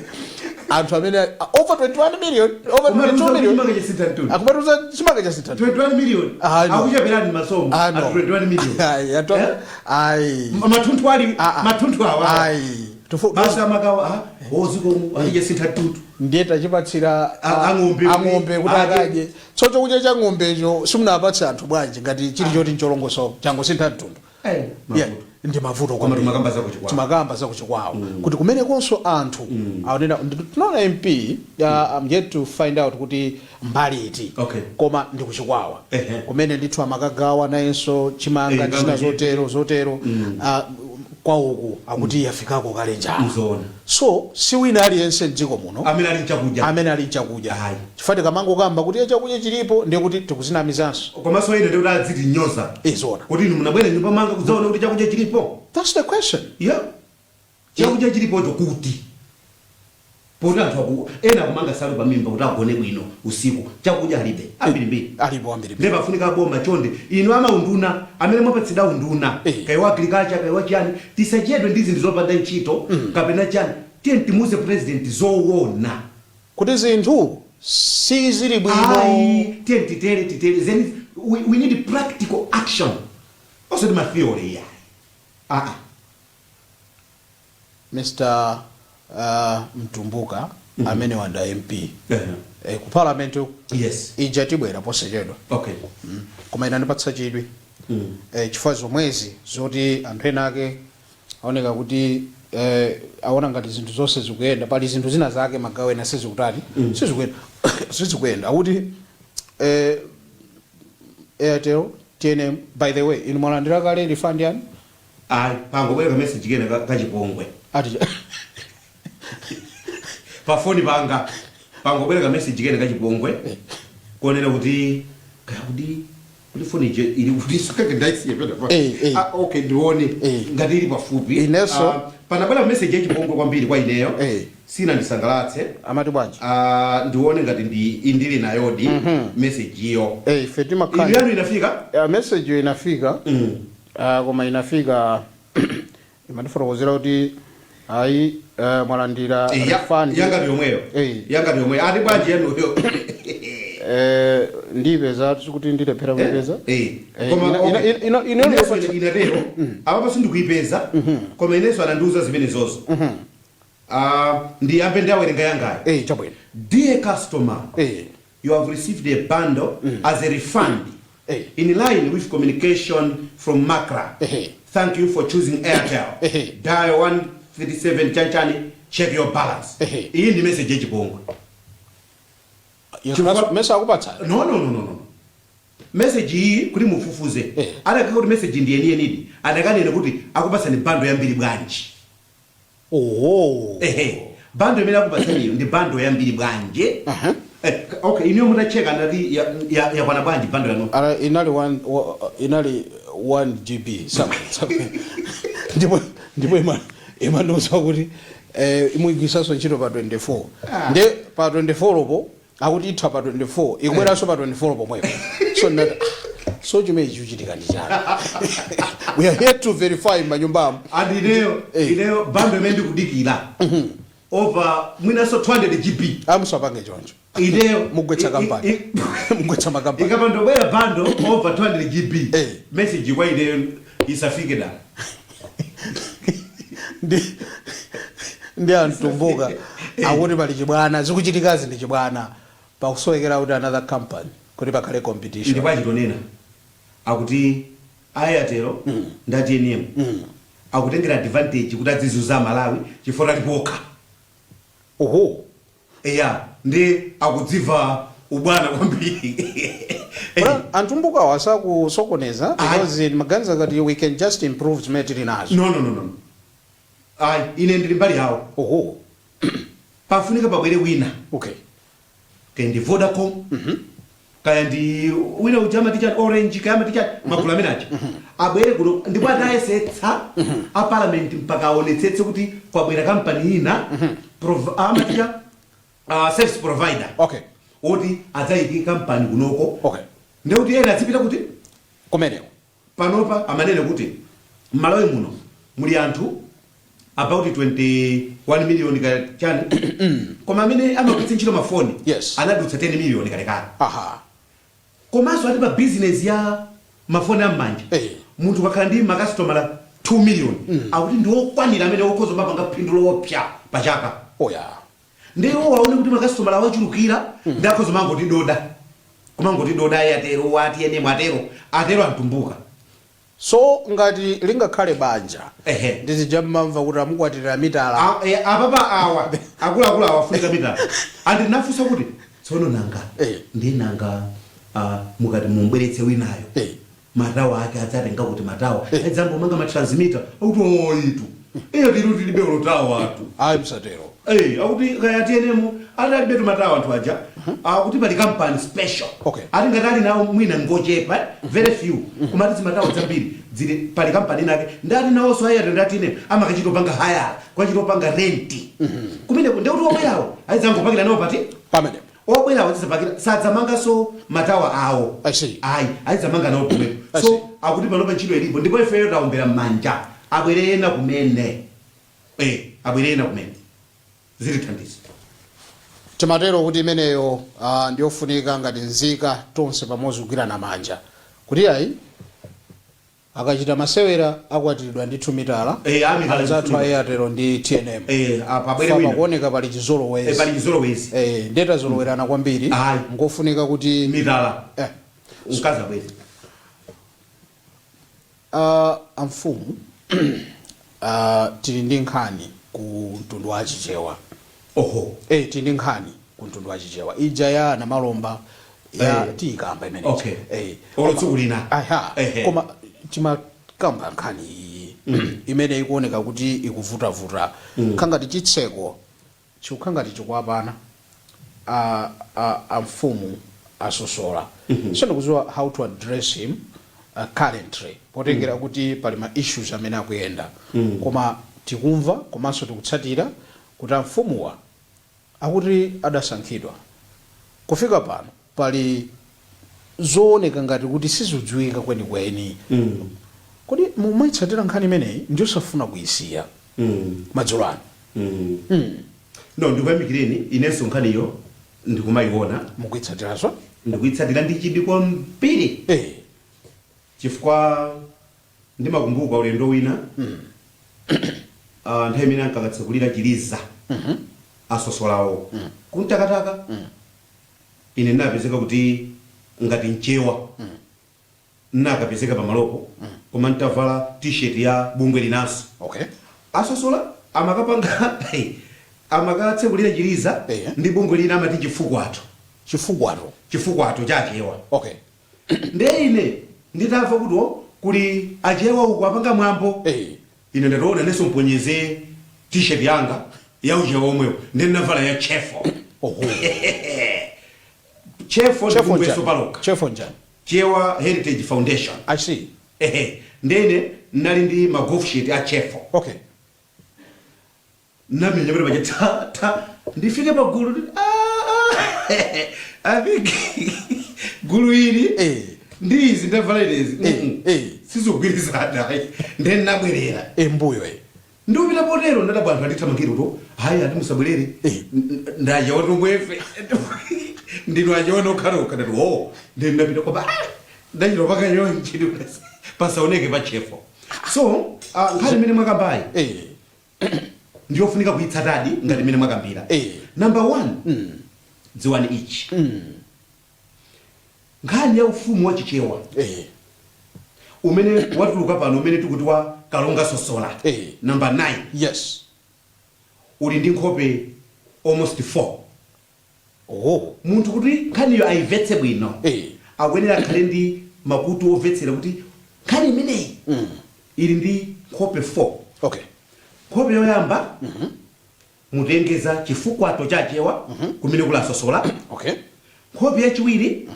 anthu amene over 21 million, over 22 million Chimanga chasintha mtundu. Akumatuza chimanga chasintha mtundu. 21 million. Ah, no. Akucheperani masomo. Ah, no. Ati 21 million. Ayi, Eh? ayi. Mathunthu ali Ah, ah. mathunthu awa Ayi. Basi amakawa, ah, ozikomu ati chasintha mtundu. Ndiye tachipatsira Ang'ombe. Ang'ombe kuti Adye. akadye. Tso chakudya cha ng'ombecho simunapatse anthu bwanji ngati chili choti ncholongosoka changosintha mtundu? Yeah, ndi mavuto Koma kwambiri. timakamba zakuchikwawa. Timakamba zakuchikwawa kuti kumenekonso anthu aonena. Tinaona MP, I'm yet to find out kuti mbali iti, koma ndi kuchikwawa kumene ndithu amakagawa nayenso chimanga ndi zina kama zotero zotero. Kwauku akuti yafikako kale njala. Mzoona. So si wina aliyense mdziko muno amene ali mchakudya. Amene ali mchakudya. Ayi. Chifukwa tikamangokamba kuti "Eh, chakudya chilipo," ndiye kuti tikuzinamizanso. Komanso ine ndikuti adzitinyoza Izona. kuti inu munabwera nyumba manga kudzaona kuti chakudya chilipo. That's the question. Yeah, chakudya chilipocho kuti poti anthu aku ena akumanga salu pamimba kuti agone bwino usiku, chakudya alibe, ambirimbiri. Alipo ambiri. Ndiye pafunika boma chonde, inu amaunduna amene mwapatsidwa unduna, kaya wa agriculture, kaya wa chani, tisachedwe ndi zinthu zopanda ntchito kapena chani. Tiye timuze President zoona kuti zinthu sizili bwino. Ayi, tiye titere titere then we need practical action, osati ma theory ya ah. Mr Mtumbuka amene wanda MP ku parliament ija tibwera posachedwa. Koma ina ndipatsa chidwi chifukwa zomwezi zoti anthu ena ake aoneka kuti aona ngati zinthu zonse zikuyenda, pali zinthu zina zake magawo ena sizikutani, sizikuyenda, sizikuyenda. Akuti Airtel, TNM, by the way, inu mwalandira kale refund yanu? Ayi, pangobwera ka message kena kachipongwe. Ati Pa foni panga pangobwera ka message kena kachipongwe kuonera kuti kaya kuti foni ije ili kuti sukake ndaisiye pena pa. Ah, okay, ndione ngati ili pafupi. Inenso. Ah, panabwera message yachipongwe kwambiri kwa ineyo, sina ndisangalatse. Amati bwanji? Ah, ndione ngati ndili nayodi message iyo. Ife timakhala Inu yanu inafika? Message yo inafika, koma inafika imatifotokozera kuti ayi, mwalandira refund. Yangati yomweyo. Yangati yomweyo. Ati bwanji yanuyo? Ndipeza kuti ndilephera kuipeza. Koma okay. Ino Inenso inatero apapo sindikuipeza, koma inenso anandiuza zimene zozo. Ah, ndiyambe ndiawerenga yangayo. Chabwino. "Dear customer, you have received a bundle as a refund in line with communication from MACRA. Thank you for choosing Airtel. Dial 137 chanchani, check your balance." Iyi ndi message yachipongwe. Mesa akupatsa? No, no, no, no, no. Message iyi kuti mufufuze, adakaka kuti message ndi yeniyenidi, adakanene kuti akupasani bundle yambiri bwanji. Oho. Ehe, bundle imene akupasaniyo ndi bundle yambiri bwanji? Okay, iniyo mutacheka ndati yakwana bwanji bundle yanu? Ara inali 1 inali 1 GB something. Ndipo imandiuza kuti imuyigwisanso ntchito pa 24. Nde pa 24 po akuti itha pa 24, ikubweranso pa 24 pomwepo. So ndati, "Ah, so chimene chikuchitika ndi chani?" We are here to verify manyumbamo. And ineyo ineyo bundle imene ndikudikira over mwinanso 200 GB. Amusapange choncho. Ineyo Mugwetsa kampani, mugwetsa makampani. Ikapandobwera bundle over 200 GB, message kwa ineyo isafike da. Ndi antumbuka akuti pali chibwana, zikuchitikazi ndi chibwana, pakusowekera kuti another company kuti pakhale competition. Ndipo achitonena akuti Airtel ndi TNM akutengera advantage kuti adzizuza Malawi chifukwa talipokha. Oho. Eya, ndi akudziva ubwana kwambiri. Well, antumbukawo asakusokoneza, because maganiza ngati we can just improve zimene tili nazo. No, no, no, no, ayi, ine ndili mbali yawo. Oho. Pafunika pabwere wina. Kaya ndi Vodacom, kaya ndi wina uja amati chani, Orange, kaya amati chani, magulu amene aja abwere kuno ndipo atayesetsa a parliament mpaka aonetsetse kuti kwabwera kampani ina, amati cha service provider woti adzayike kampani kunoko, ndekuti ena azipita kuti kumeneko. Panopa amanene kuti m'Malawi muno muli anthu about 21 million ka chani, koma amene amagwiritsa ntchito mafoni anadutsa 10 million kalekale. Komanso ati pa business ya mafoni am'manja, munthu ukakhala ndi makasitomala 2 million, akuti ndi okwanira amene okhoza mapanga phindu loopsa pachaka. Ndi iwo aone kuti makasitomala awachulukira, ndi akhoza mangoti doda, kumangoti doda Airtel, a TNM, atero atero antumbuka. So ngati lingakhale banja, ndizija mmamva kuti amukwatira mitala. Apapa awa akuluakulu awa afunika mitala. Andi nafunsa kuti tsono nanga ndi nanga mukati mumbweretse winayo, matawa ake adzatenga kuti matawa adzangomanga ma transmitter? Akuti oyitu iyo tili tilibe ulotawa atu. Ayi, msatero. Akuti kaya TNM atalibetu matawa anthu aja, akuti pali company special. Ati ngati ali nawo mwina ngochepa, very few, koma ati zimatawa zambiri zili pali kampani inake. Ndati nawonso Airtel ndi a TNM amakachita opanga hire, kwachita opanga rent kumeneko, ndekuti obwerawo ayidzangopakira nawo pati pamenepo. Obwerawo azizapakira, sadzamanganso matawa awo. I see. Ayi, ayidzamanga nawo pomwepo. I So see. akuti panopa ntchito ilipo ndipo ifeyo taombera m'manja, abwere ena kumene, abwere ena kumene, zitithandiza. Timatero kuti imeneyo ndiyofunika ngati nzika tonse pamodzi kugwirana manja kuti ayi, akachita masewera akwatiridwa ndithu mitala. Amitala. Anzathu Ikufunika. Airtel ndi TNM. Apa abwere Fa wina. pakuoneka pali chizolowezi. Pali chizolowezi. Ndeta zolowerana kwambiri. Ayi. Ngofunika kuti mitala mkazi abwere. Amfumu, tili ndi nkhani ku mtundu wa Chichewa. Oho. Tili ndi nkhani ku mtundu wa Chichewa ija ya Namalomba ya tiyikamba imene. Olo tsiku lina. Aha. Koma timakamba nkhani iyi imene ikuoneka kuti ikuvutavuta, khangati chitseko chikukhangati chikuapana amfumu asosola. Sindikudziwa how to address him currently, potengera kuti pali ma issues amene akuyenda, koma tikumva komanso tikutsatira kuti amfumuwa akuti adasankhidwa, kufika pano pali zooneka ngati kuti sizidziwika kwenikweni. Kodi mumayitsatira nkhani imeneyi? Ndiyosafuna kuyisiya madzulo ano. No, ndikuyamikireni, inenso nkhaniyo ndikumayiona. Mukuyitsatiranso? Ndikuyitsatira ndi chidwi kwambiri, chifukwa ndimakumbuka ulendo wina, nthawi imene ankakatsekulira chiliza asosolawo kumtakataka, ine ndinapezeka kuti ngati mchewa nakapezeka pamalopo, koma ntavala T-shirt ya bungwe linanso. Asosola amakapanga amakatsekulira chiliza ndi bungwe lina amati chifukwato. Chifukwato. Chifukwato chachewa. Nde ine nditamva kuti o kuli Achewa uku apanga mwambo, ine ndationa nenso mponyeze T-shirt yanga ya Uchewa omwewo, ndi ndinavala ya Chefo. Oho. Chefo ndi Chefo bungwe njani? palokha. Chefo njani? Chewa Heritage Foundation. I see. Ehe, ndene nali ndi ma golf shirt a Chefo. Namenya kuti paja ta ta ndifike pa gulu ah, ah, I think gulu ili ndi izi ndavala izi sizikugwirizana, ndene nabwerera. Mbuyo. Ndikupita potero ndadabwa anthu andithamangira kuti hayi, ati musabwerere. Ndachewa tomwefe, ndinu Achewa nokhanokha. Ndati o, ndine ndapita koma ndachita paka yonji pasaoneke pa Chefo. So nkhani imene mwakambayi ndiyofunika kuyitsatadi ngati imene mwakambira. Number one, dziwani ichi: nkhani ya ufumu wa Chichewa umene watuluka pano, umene tikuti wa Kalonga Sosola number 9, uli ndi nkhope almost 4. Munthu kuti nkhaniyo ayimvetse bwino, akuyenera akhale ndi makutu omvetsera kuti nkhani imeneyi ili ndi nkhope 4. Nkhope yoyamba, mutengeza chifukwato chachewa kumene kulasosola. Nkhope yachiwiri,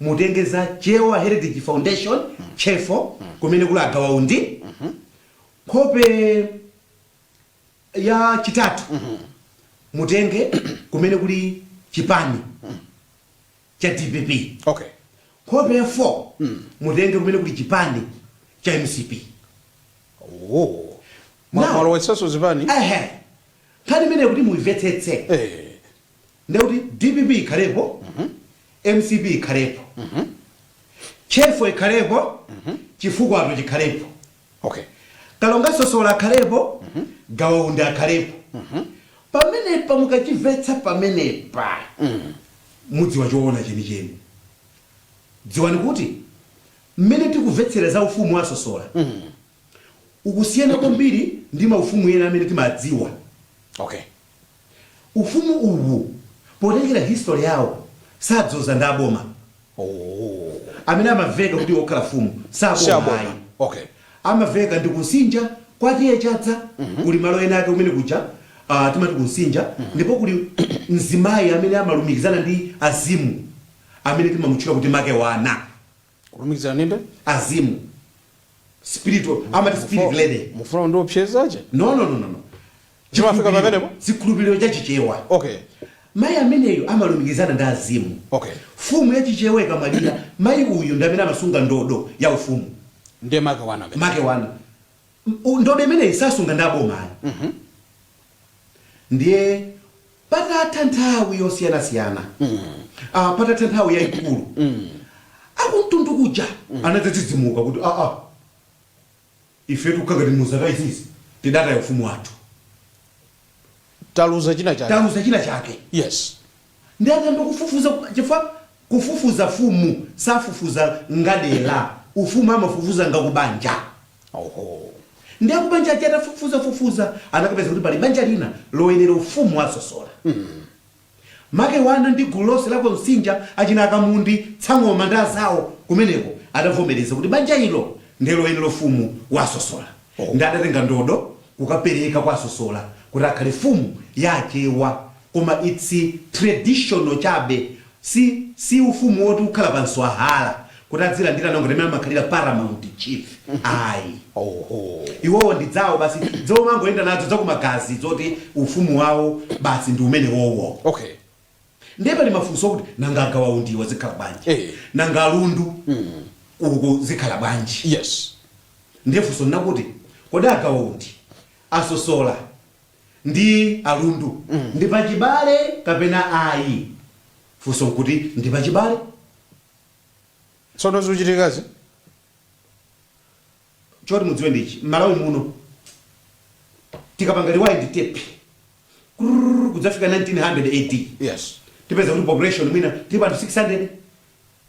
mutengeza Chewa Heritage Foundation, Chefo, kumene kula Agawaundi. Nkhope ya chitatu, mutenge kumene kuli chipani cha DPP. Nkhope ya 4, mutenge kumene kuli chipani cha MCP. Oh. Mwalowetsanso zipani. Ehe, nkhani imeneyi kuti muimvetsetse, ndekuti DPP ikhalepo, MCP ikhalepo, Chefo ikhalepo, chifukwato chikhalepo, Kalonga Sosola akhalepo, Gawaundi akhalepo. Pamenepa mukachimvetsa pamenepa, mudziwa choona chenicheni. Dziwani kuti mmene tikumvetsera za ufumu wa Sosola ukusiyana kwambiri ndi maufumu ena amene timadziwa. Ufumu uwu, potengera history yawo, sadzoza ndi aboma. Amene amaveka kuti okhala fumu Si saboma aboma. ayi. Amaveka ndi kunsinja kwatiye Chadza. Kuli malo ena ake kumene kuja timati kunsinja, ndipo kuli mzimayi amene amalumikizana ndi azimu amene timamutchula kuti make wana. Kulumikizana ninde? Azimu, spiritual, amati spirit lady. Mufuna ndiopsezache? No, no, no, no, no. Chimafika pamenepo? Chikhulupiriro cha Chichewa. Mayi ameneyo amalumikizana ndi azimu. Fumu ya Chichewa ikamwalira, mayi uyu ndi amene amasunga ndodo ya ufumu. Ndiye make wana amene. Make wana. Ndodo imeneyi sasunga ndi abomayi. Ndiye patatha nthawi yosiyanasiyana, patatha nthawi yayikulu, akumtundu kuja anadzadzidzimuka kuti aa, ife tikukangati muzaka izizi tidataya ufumu wathu. Taluza china chake. Taluza china chake. Ndi atayamba kufufuza, chifukwa kufufuza fumu safufuza ngadera, ufumu amafufuza ngakubanja. Ndi akubanja aja atafufuza fufuza, anakapeza kuti pali banja lina loyenera ufumu wasosola. Make wana ndi gulu lonse la konsinja, achina Akamundi, Tsang'oma ndi azawo kumeneko, adavomereza kuti banja ilo ndiye loyenera ufumu wasosola. Ndi adatenga ndodo kukapereka kwa Sosola kuti akhale fumu yachewa, koma it's traditional chabe, si ufumu woti ukhala pa nswahala kuti adzilandira ngati amene amakhalira paramount chief ayi. Iwowo ndi dzawo basi, zomwe angoyenda nazo zakumagazi, zoti ufumu wawo basi ndi umene wowo. Ndiye pali mafunso okuti nanga Agawaundiwa zikhala bwanji? Nanga Alundu uku zikhala bwanji? Ndiye funso linakuti, kodi Agawaundi, Asosola ndi Alundu ndi pachibale kapena ayi? Funso nkuti ndi pachibale. Tsono zikuchitikazi? Choti mudziwe ndichi: m'Malawi muno, tikapanga rewind tape kurururu kudzafika 1900 AD, tipeza kuti population mwina tili anthu 600,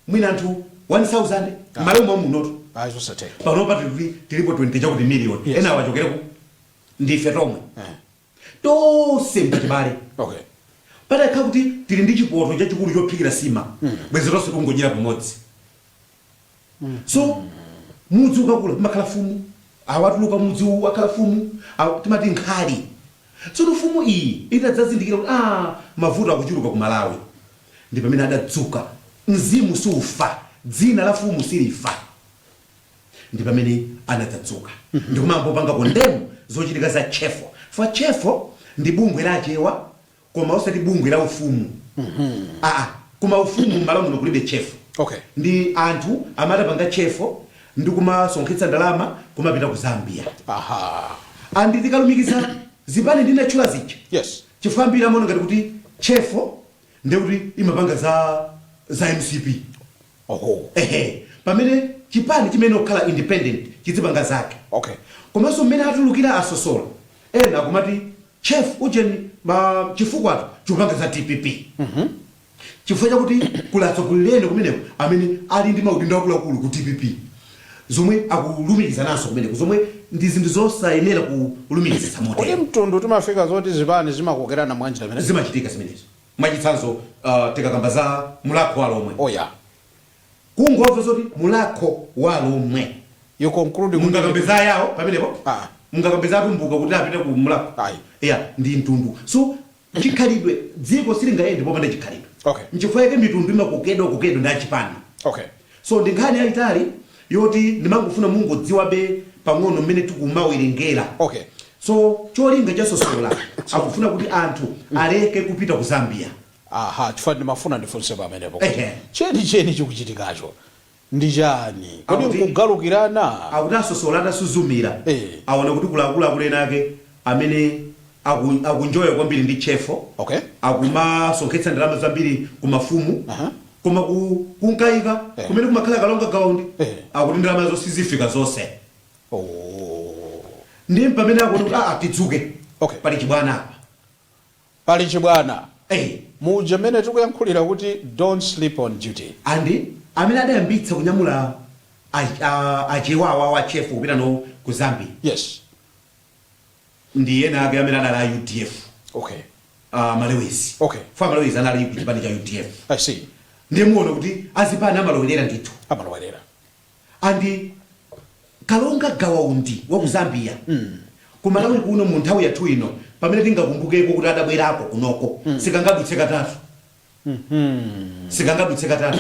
mwina anthu 1000 m'Malawi mwa munoto. Ayi, zosatheka. Panopa tilipo 20 chakuti million. Ena awachokereku, ndife tomwe. Tonse mpachibale. Patakhala kuti tili ndi chipoto chachikulu chophikira sima, bwezi tonse tikungodyera pamodzi. So mudzi ukakula kumakhala fumu, awatuluka mudzi uwu akhala fumu, timati nkhali. Tsono fumu iyi itadzazindikira kuti mavuto akuchuluka ku Malawi, ndi pamene adadzuka. Mzimu sufa, dzina la fumu silifa. Ndi pamene anadzadzuka ndikumambopanga condemn zochitika za CHEFO. Fa CHEFO ndi bungwe la Achewa, koma osati bungwe la ufumu. Koma ufumu m'Malawi muno kulibe CHEFO. Ndi anthu amatapanga CHEFO ndi kumasonkhetsa ndalama kumapita ku Zambia. Andi tikalumikiza zipani ndinatchula zija, chifukwa ambiri amaona ngati kuti CHEFO ndekuti imapanga za MCP. Ehe, pamene chipani chimene kukhala independent chizipanga zake. Komanso mmene atulukira asosola, ena akumati chef ujeni ma chifukwatu chikupanga za DPP, chifukwa chakuti kuli atsogoleri kumeneko amene ali ndi maudindo akuluakulu ku DPP, zomwe akulumikizananso kumeneko, zomwe ndi zinthu zosayenera kulumikizitsa Kodi motero. mtundu timafika zoti zipani zimakokerana mwanjira imene Zimachitika zimenezo. Mwachitsanzo, tikakamba za Mulakho wa Lomwe, kungomva zoti Mulakho wa Lomwe, you conclude kuti mungakambe za yawo pamenepo? Mungakambe za Atumbuka kuti apite ku Mulakho? Ayi. Ya, ndi mtundu. So chikhalidwe, dziko silingayende popanda chikhalidwe. Nchifukwa yake mitundu imakokedwa kokedwa ndi achipani. So ndi nkhani yayitali yoti ndimangofuna mungodziwabe pang'ono mmene tikumawerengera. So cholinga cha Sosola, akufuna kuti anthu aleke kupita ku Zambia. Aha, chifukwa ndimafuna ndifunse pamenepo kuti Ehe. cheni chikuchitikacho ndi chani kodi? Nkugalukirana? Akuti asosola atasuzumira, aona kuti kulakuluakulu ena ake amene akunjoya kwambiri ndi CHEFO, akumasonkhetsa ndalama zambiri ku mafumu, koma kunkayika kumene kumakhala Kalonga Gawaundi, akuti ndalama zonse sizifika zonse. Ndi pamene akuti kuti tidzuke, pali chibwana apa. Pali chibwana. Muja mmene tikuyankhulira kuti don't sleep on duty. Andi amene adayambitsa kunyamula achewawa wa CHEFO kupita no ku Zambia ndi ena ake amene adali a UDF, Malewezi. Fa Malewezi anali ku chipani cha UDF. I see. Ndiye muona kuti azipani amalowerera ndithu. Amalowerera. Andi Kalonga Gawaundi wa ku Zambia, ku Malawi kuno mu nthawi yathu ino pamene tingakumbukeko kuti adabwerako kunoko, sikangadutse katatu, sikangadutse katatu.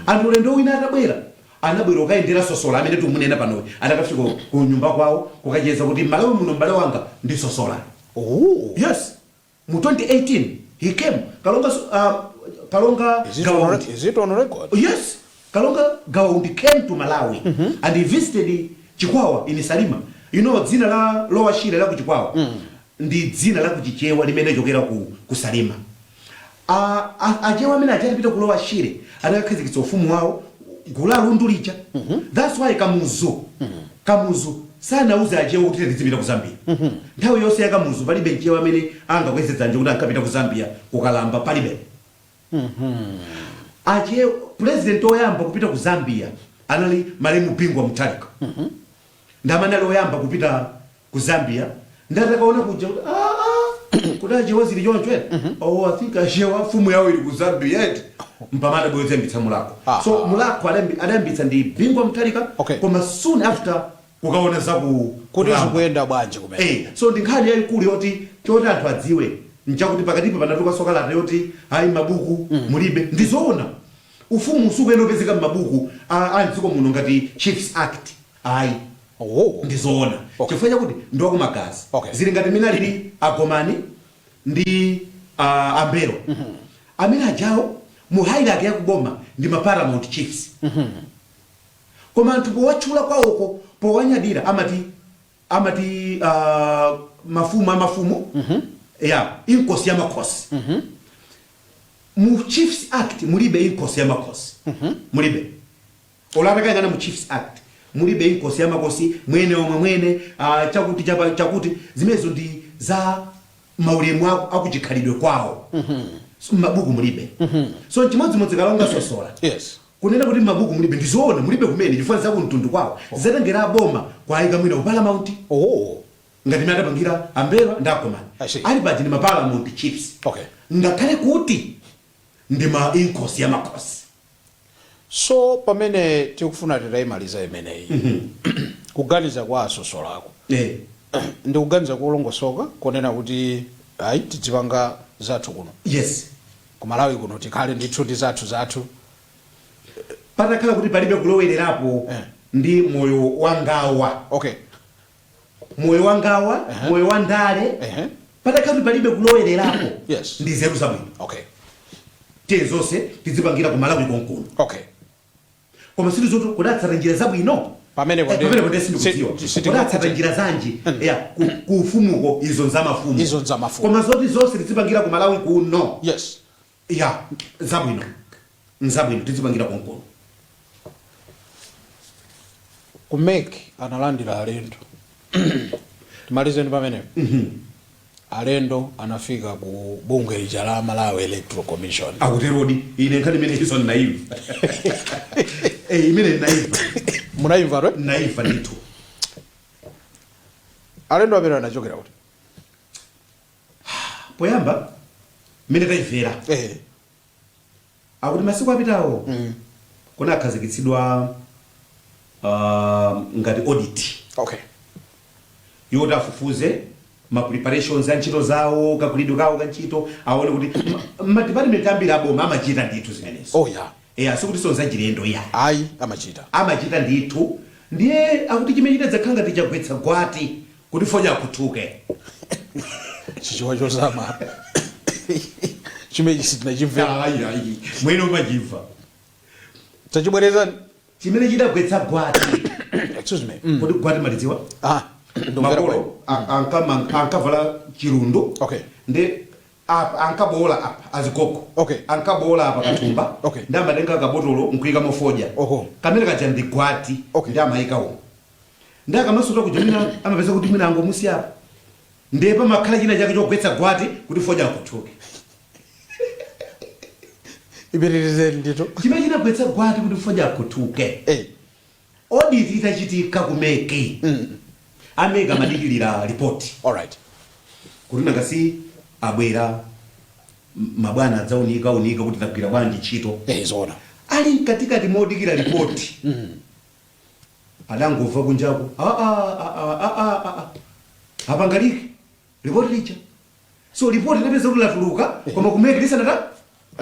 Anthu ulendo wina atabwera, anabwera kukayendera Sosola amene timunena panowe, adakafika ku nyumba kwawo kukacheza kuti Malawi muno m'bale wanga ndi Sosola. Yes, mu 2018 he came, Kalonga, Kalonga Is it on, Gawaundi. is it on record? Yes, Kalonga Gawaundi came to Malawi and he visited Chikwawa in Salima. You know, dzina la Lower Shire la ku Chikwawa ndi dzina la kuchichewa limene chokera ku Salima. Achewa amene achatipita ku Lower Shire anakakhazikitsa ufumu wawo gulu la Lundu lija. That's why Kamuzu sanauze Achewa kuti tizipita ku Zambia. Nthawi yonse ya Kamuzu palibe mchewa amene angakweze dzanja kuti ankapita ku Zambia kukalamba, palibe. Ache president oyamba kupita ku Zambia anali malemu Bingu wa Mutharika, ndi amene ali oyamba kupita ku Zambia. Ndatakaona kuja kuti kuti Achewa zili choncho ere, oh, I think Achewa mfumu yawo ili ku Zambia eti, mpamene adabwezayambitsa Mulakho. So Mulakho adayambitsa ndi Bingu wa Mutharika, koma soon after kukaona za ku kuti kulamba. Zikuyenda bwanji kumene? So ndi nkhani yayikulu yoti choti anthu adziwe nchakuti pakatipa panatulukanso kalata yoti ayi, mabuku mulibe. Ndizoona, ufumu sukuyenda upezeka m'mabuku a mdziko muno ngati Chiefs Act, ayi. Ndizoona, chifukwa chakuti ndi wakumagazi. Zili ngati mmene alili Agomani ndi Ambero amene ajawo mu hierarchy yakuboma ndi ma paramount chiefs, koma anthu powatchula kwawoko, powanyadira, amati mafumu amafumu ya inkosi ya makhosi. Mu Chiefs Act mulibe inkosi ya makhosi, mulibe. Olatakayang'ana mu Chiefs Act mulibe inkosi ya makosi, mwene omwe mwene, chakuti chapa, chakuti. Zimenezo ndi za maulemu akuchikhalidwe kwawo. So, m'mabuku mulibe. So chimodzimodzi Kalonga Sosola, kunena kuti m'mabuku mulibe, ndizoona, mulibe kumene, chifukwa zakumtundu kwawo zatengera aboma kwayika mwina ku paramount, ngati imene adapangira Ambelwa ndi Agomani. I see. Ali paja ndi ma paramount chiefs, ngakhale kuti ndi ma inkosi ya makhosi. So pamene tikufuna titayimaliza imeneyi, kuganiza kwa asosolako ndikuganiza kulongosoka konena kuti ayi, tidzipanga zathu kuno ku Malawi kuno, tikhale ndithu ndi zathu zathu. Patakhala kuti palibe kulowererapo ndi moyo wangawa, moyo wangawa, moyo wa ndale, patakhala kuti palibe kulowererapo, ndi nzeru zabwino. Tiye zonse tidzipangira ku Malawi konkuno. Koma sitizoti kudatsata njira zabwino. Pamenepo Pamenepo ndiye sindikudziwa kudatsata njira zanji ya ku ufumuko, izo nzamafumu. Izo nzamafumu. Koma zoti zonse tidzipangira ku Malawi kuno, ya, zabwino, nzabwino, tidzipangira konkuno. Ku MEC analandira alendo. Timalizeni pamenepo. Alendo anafika ku bungwe lija la Malawi Electoral Commission. Akuterodi? Ine nkhani imene iso ndinaimva. Imene ndinaimva. Munayimva twe? Ndinaimva ndithu. Alendo amene anachokera kuti? Poyamba mmene tayimvera, akuti masiku apitawo kunakhazikitsidwa ngati audit yoti afufuze ma preparations a ntchito zawo, kagwiridwe kawo ka ntchito, aone kuti ma department ambiri aboma amachita ndithu zimenezo. Oh yeah. Sikuti sonzachilendo iya. Ayi, amachita. Amachita ndithu. Ndiye akuti chimene chitadzakhala ngati chagwetsa gwati kuti fodya akhuthuke. Chichewa chozama chimechi sitinachimvera. Ayi, ayi, mwene umachimva. Tachibwerezani. Chimene chidagwetsa gwati. Excuse me. Kodi gwati malidziwa? Ah, ndumvera. Makolo ankavala chirundu. Ndi apa ankabola apa azigogo. Ankabola apa kathumba. Ndi amatenga kabotolo nkuyika mofodya. Kamene kaja ndi gwati. Ndi amayika umo. Ndi akamasuta kuja, mwina amapeza kuti mwina angomusiya apa, ndiye pamakhala china chake chogwetsa gwati kuti fodya akhuthuke. Ipitirizeni ndithu. Chimene chinagwetsa gwati kuti fodya akhuthuke, audit itachitika ku MEC, a MEC amadikilira ripoti kuti nanga si abwera mabwana adzaunika unika kuti tagwira bwanji ntchito. Zoona. Ali mkatikati modikira ripoti, adangomva kunjaku, "Ah, ah, ah, ah, ah, ah, ah, ah. Apanga leak ripoti lija." So ripoti inapeza kuti latuluka, koma ku MEC lisanata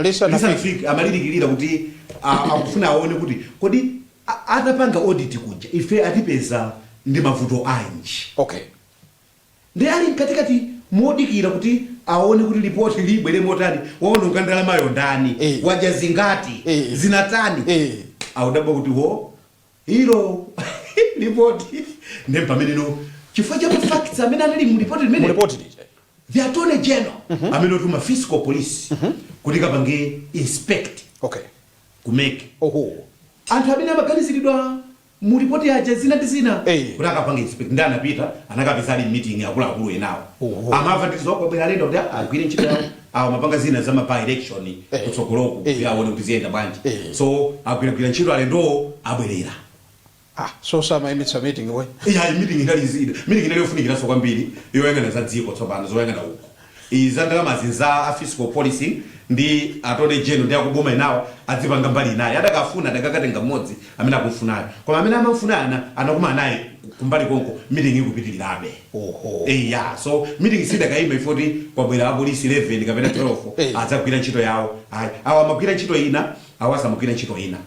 lisanafike. Amalidikirira kuti akufuna aone kuti kodi atapanga audit kuja ife atipeza ndi mavuto anji. Ndi ali mkatikati modikira kuti aone kuti ripoti libwere motani, waononga ndalamayo ndani, wadya zingati, zinatani, akudabwa kuti ho, ilo ripoti. Ndi pameneno, chifukwa cha facts amene anali mu ripoti limene Mulipoti lija, the attorney general amene otuma fiscal police kuti kapange inspect ku MEC anthu amene amaganiziridwa mu ripoti aja, zina ndi zina, kuti akapange inspect. Ndi anapita, anakapeza ali meeting akuluakulu enawo. Amava ndizo kwabwera alendo kuti agwire ntchito yawo. Awo amapanga zina za ma by election kutsogoloku, kuti aone kuti ziyenda bwanji. So agwiragwira ntchito, alendowo abwerera. Ah, so samayimitsa meeting we? Iya, meeting inali zina, meeting inali yofunikiranso kwambiri, yoyang'ana za dziko tsopano, zoyang'ana uko. Izi za ndalamazi za a fiscal policy ndi attorney general ndi akuboma enawo adzipanga mbali inayi. Adakafuna adakakatenga mmodzi amene akumfunayo, koma amene amamfunayo anakumana naye kumbali konko, meeting ikupitirirabe. Eya, so meeting sidakayima ifoti kwabwera apolisi 11 kapena 12 adzagwira ntchito yawo. Ayi, awo amagwira ntchito ina, awo asamagwira ntchito ina.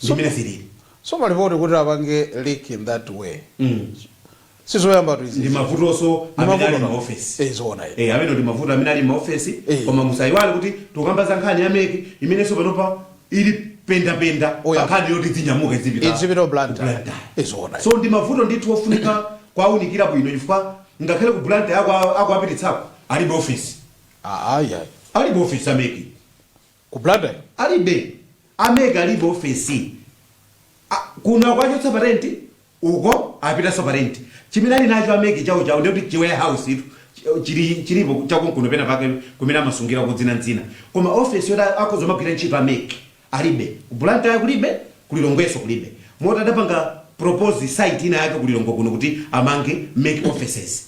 Ndimene zilili. So malipoti kuti apange leak in that way, sizoyamba tu izi. Ndi mavutonso amene ali maofesi. Zoona. Amene ndi mavuto amene ali maofesi. Koma musayiwale kuti tikamba za nkhani ya MEC imenenso panopa ili pendapenda pa nkhani yoti zinyamuke zipita Izipita ku Blantyre. Blantyre. Zoona. So ndi mavuto ndithu ofunika kwaunikira bwino, chifukwa ngakhale ku Blantyre ako apititsako alibe ofesi. Ah, ayi, ayi. Alibe ofesi a MEC. Ku Blantyre? Alibe. A MEC alibe ofesi. Kuno akwachotsa pa rent, uko apitanso pa rent. Chimene ali nacho a MEC chawo chawo ndikuti chi warehouse itu chili chilipo chakunkuno pena pake kumene amasungira kudzinadzina, koma ofesi yoti akhoza magwira ntchito a MEC alibe. Ku Blantyre kulibe, ku Lilongwenso kulibe. Moti adapanga propose site ina yake ku Lilongwe kuno kuti amange MEC offices.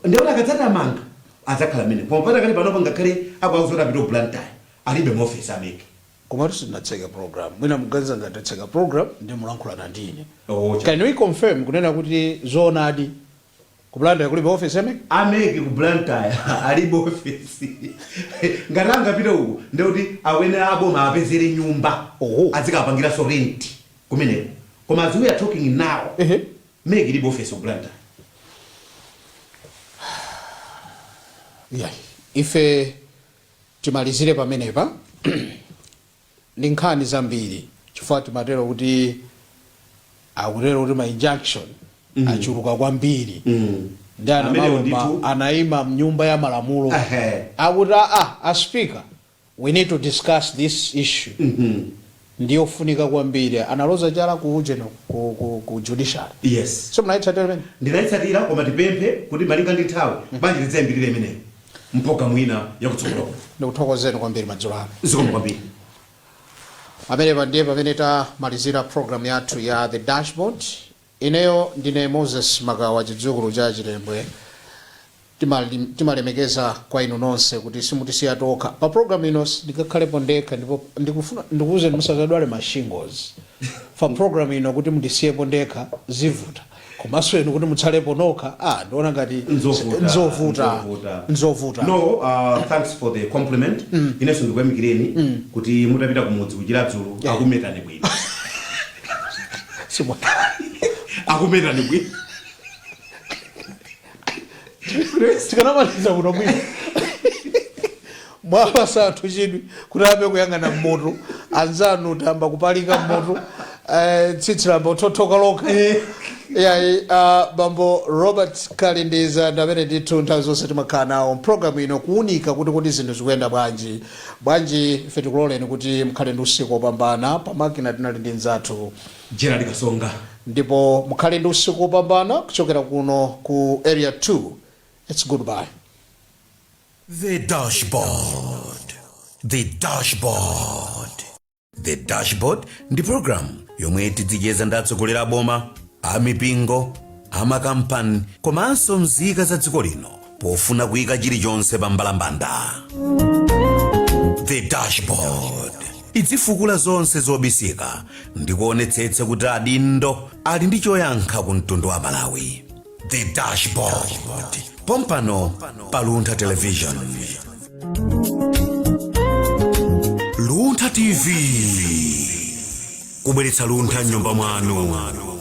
Ndikuti akadzati amanga adzakhala amene, koma patakali panopa ngakhale akuauza kuti apite ku Blantyre, alibe maofesi a MEC. Komatu sitinatseke program. Mwina muganiza ngati tatseka program ndi mulankhulana ndine. Oh, Can we confirm kunena kuti zoonadi ku Blantyre kulibe office ya MEC? A MEC ku Blantyre alibe ofesi. Ngati angapite uku, ndekuti akuyenera aboma apezere nyumba. Oho. Azikapangiranso rent kumeneko. Koma as we are talking now, MEC ilibe ofesi ku Blantyre. Yeah. Ife timalizire pamenepa. Ndi nkhani zambiri, chifukwa timatero kuti akutero kuti ma injunction achuluka kwambiri. Ndi Amenewo anamalomba ndithu. anayima mnyumba ya malamulo akuti, a speaker, we need to discuss this issue, ndiyofunika kwambiri. Analoza chala ku ujeno ku judiciary. So munayitsatira imene? Ndinayitsatira, koma tipemphe kuti malinga ndi nthawi, bwanji tidzayambirire imeneyo mpologalamu ina yakutsogoloko. Ndikuthokozeni kwambiri madzulo ano. Zikomo kwambiri. Pamenepa ndiye pamene tamalizira program yathu ya The Dashboard. Ineyo ndine Moses Makawa, chidzukulu cha Chilembwe. Timalemekeza kwa inu nonse kuti simutisiya tokha pa program ino. Ndikakhalepo ndekha, ndipo ndikufuna ndikuwuzeni, musazadwale ma shingles pa program ino. Kuti mundisiyepo ndekha zivuta, komanso inu kuti mutsalepo nokha, ndiona ngati Nzovuta. Nzovuta. Nzovuta. Nzovuta. No, thanks for the compliment. Inenso ndikuyamikireni kuti mutapita kumudzi kuchira dzulo akumetani bwino. Akumetani bwino. Tikanamaliza kuno bwino, mwapasa anthu chidwi kuti abe kuyang'ana mmoto anzanu tamba kupalika mmoto, tsitsi lamba uthothoka lokha. Yayi, bambo Robert Kalindiza ndamene ndithu nthawi zonse timakhala nawo mpulogalamu ino kuwunika kuti zinthu zikuyenda bwanji bwanji. Ife tikuloleni kuti mukhale ndi usiku wopambana. Pamakina tinali ndi mnzathu Gerard Kasonga. Ndipo mukhale ndi usiku wopambana kuchokera kuno ku Area 2. It's goodbye. The Dashboard. The Dashboard. The Dashboard ndi program yomwe tidzicheza ndi atsogoleri a boma, amipingo, amakampani komanso nzika za dziko lino pofuna kuyika chilichonse pa mbalambanda. The Dashboard idzifukula zonse zobisika ndi kuonetsetsa kuti adindo ali ndi choyankha ku mtundu wa Malawi. The Dashboard, pompano pa Luntha Television, Luntha TV, kubweretsa luntha mnyumba mwanu.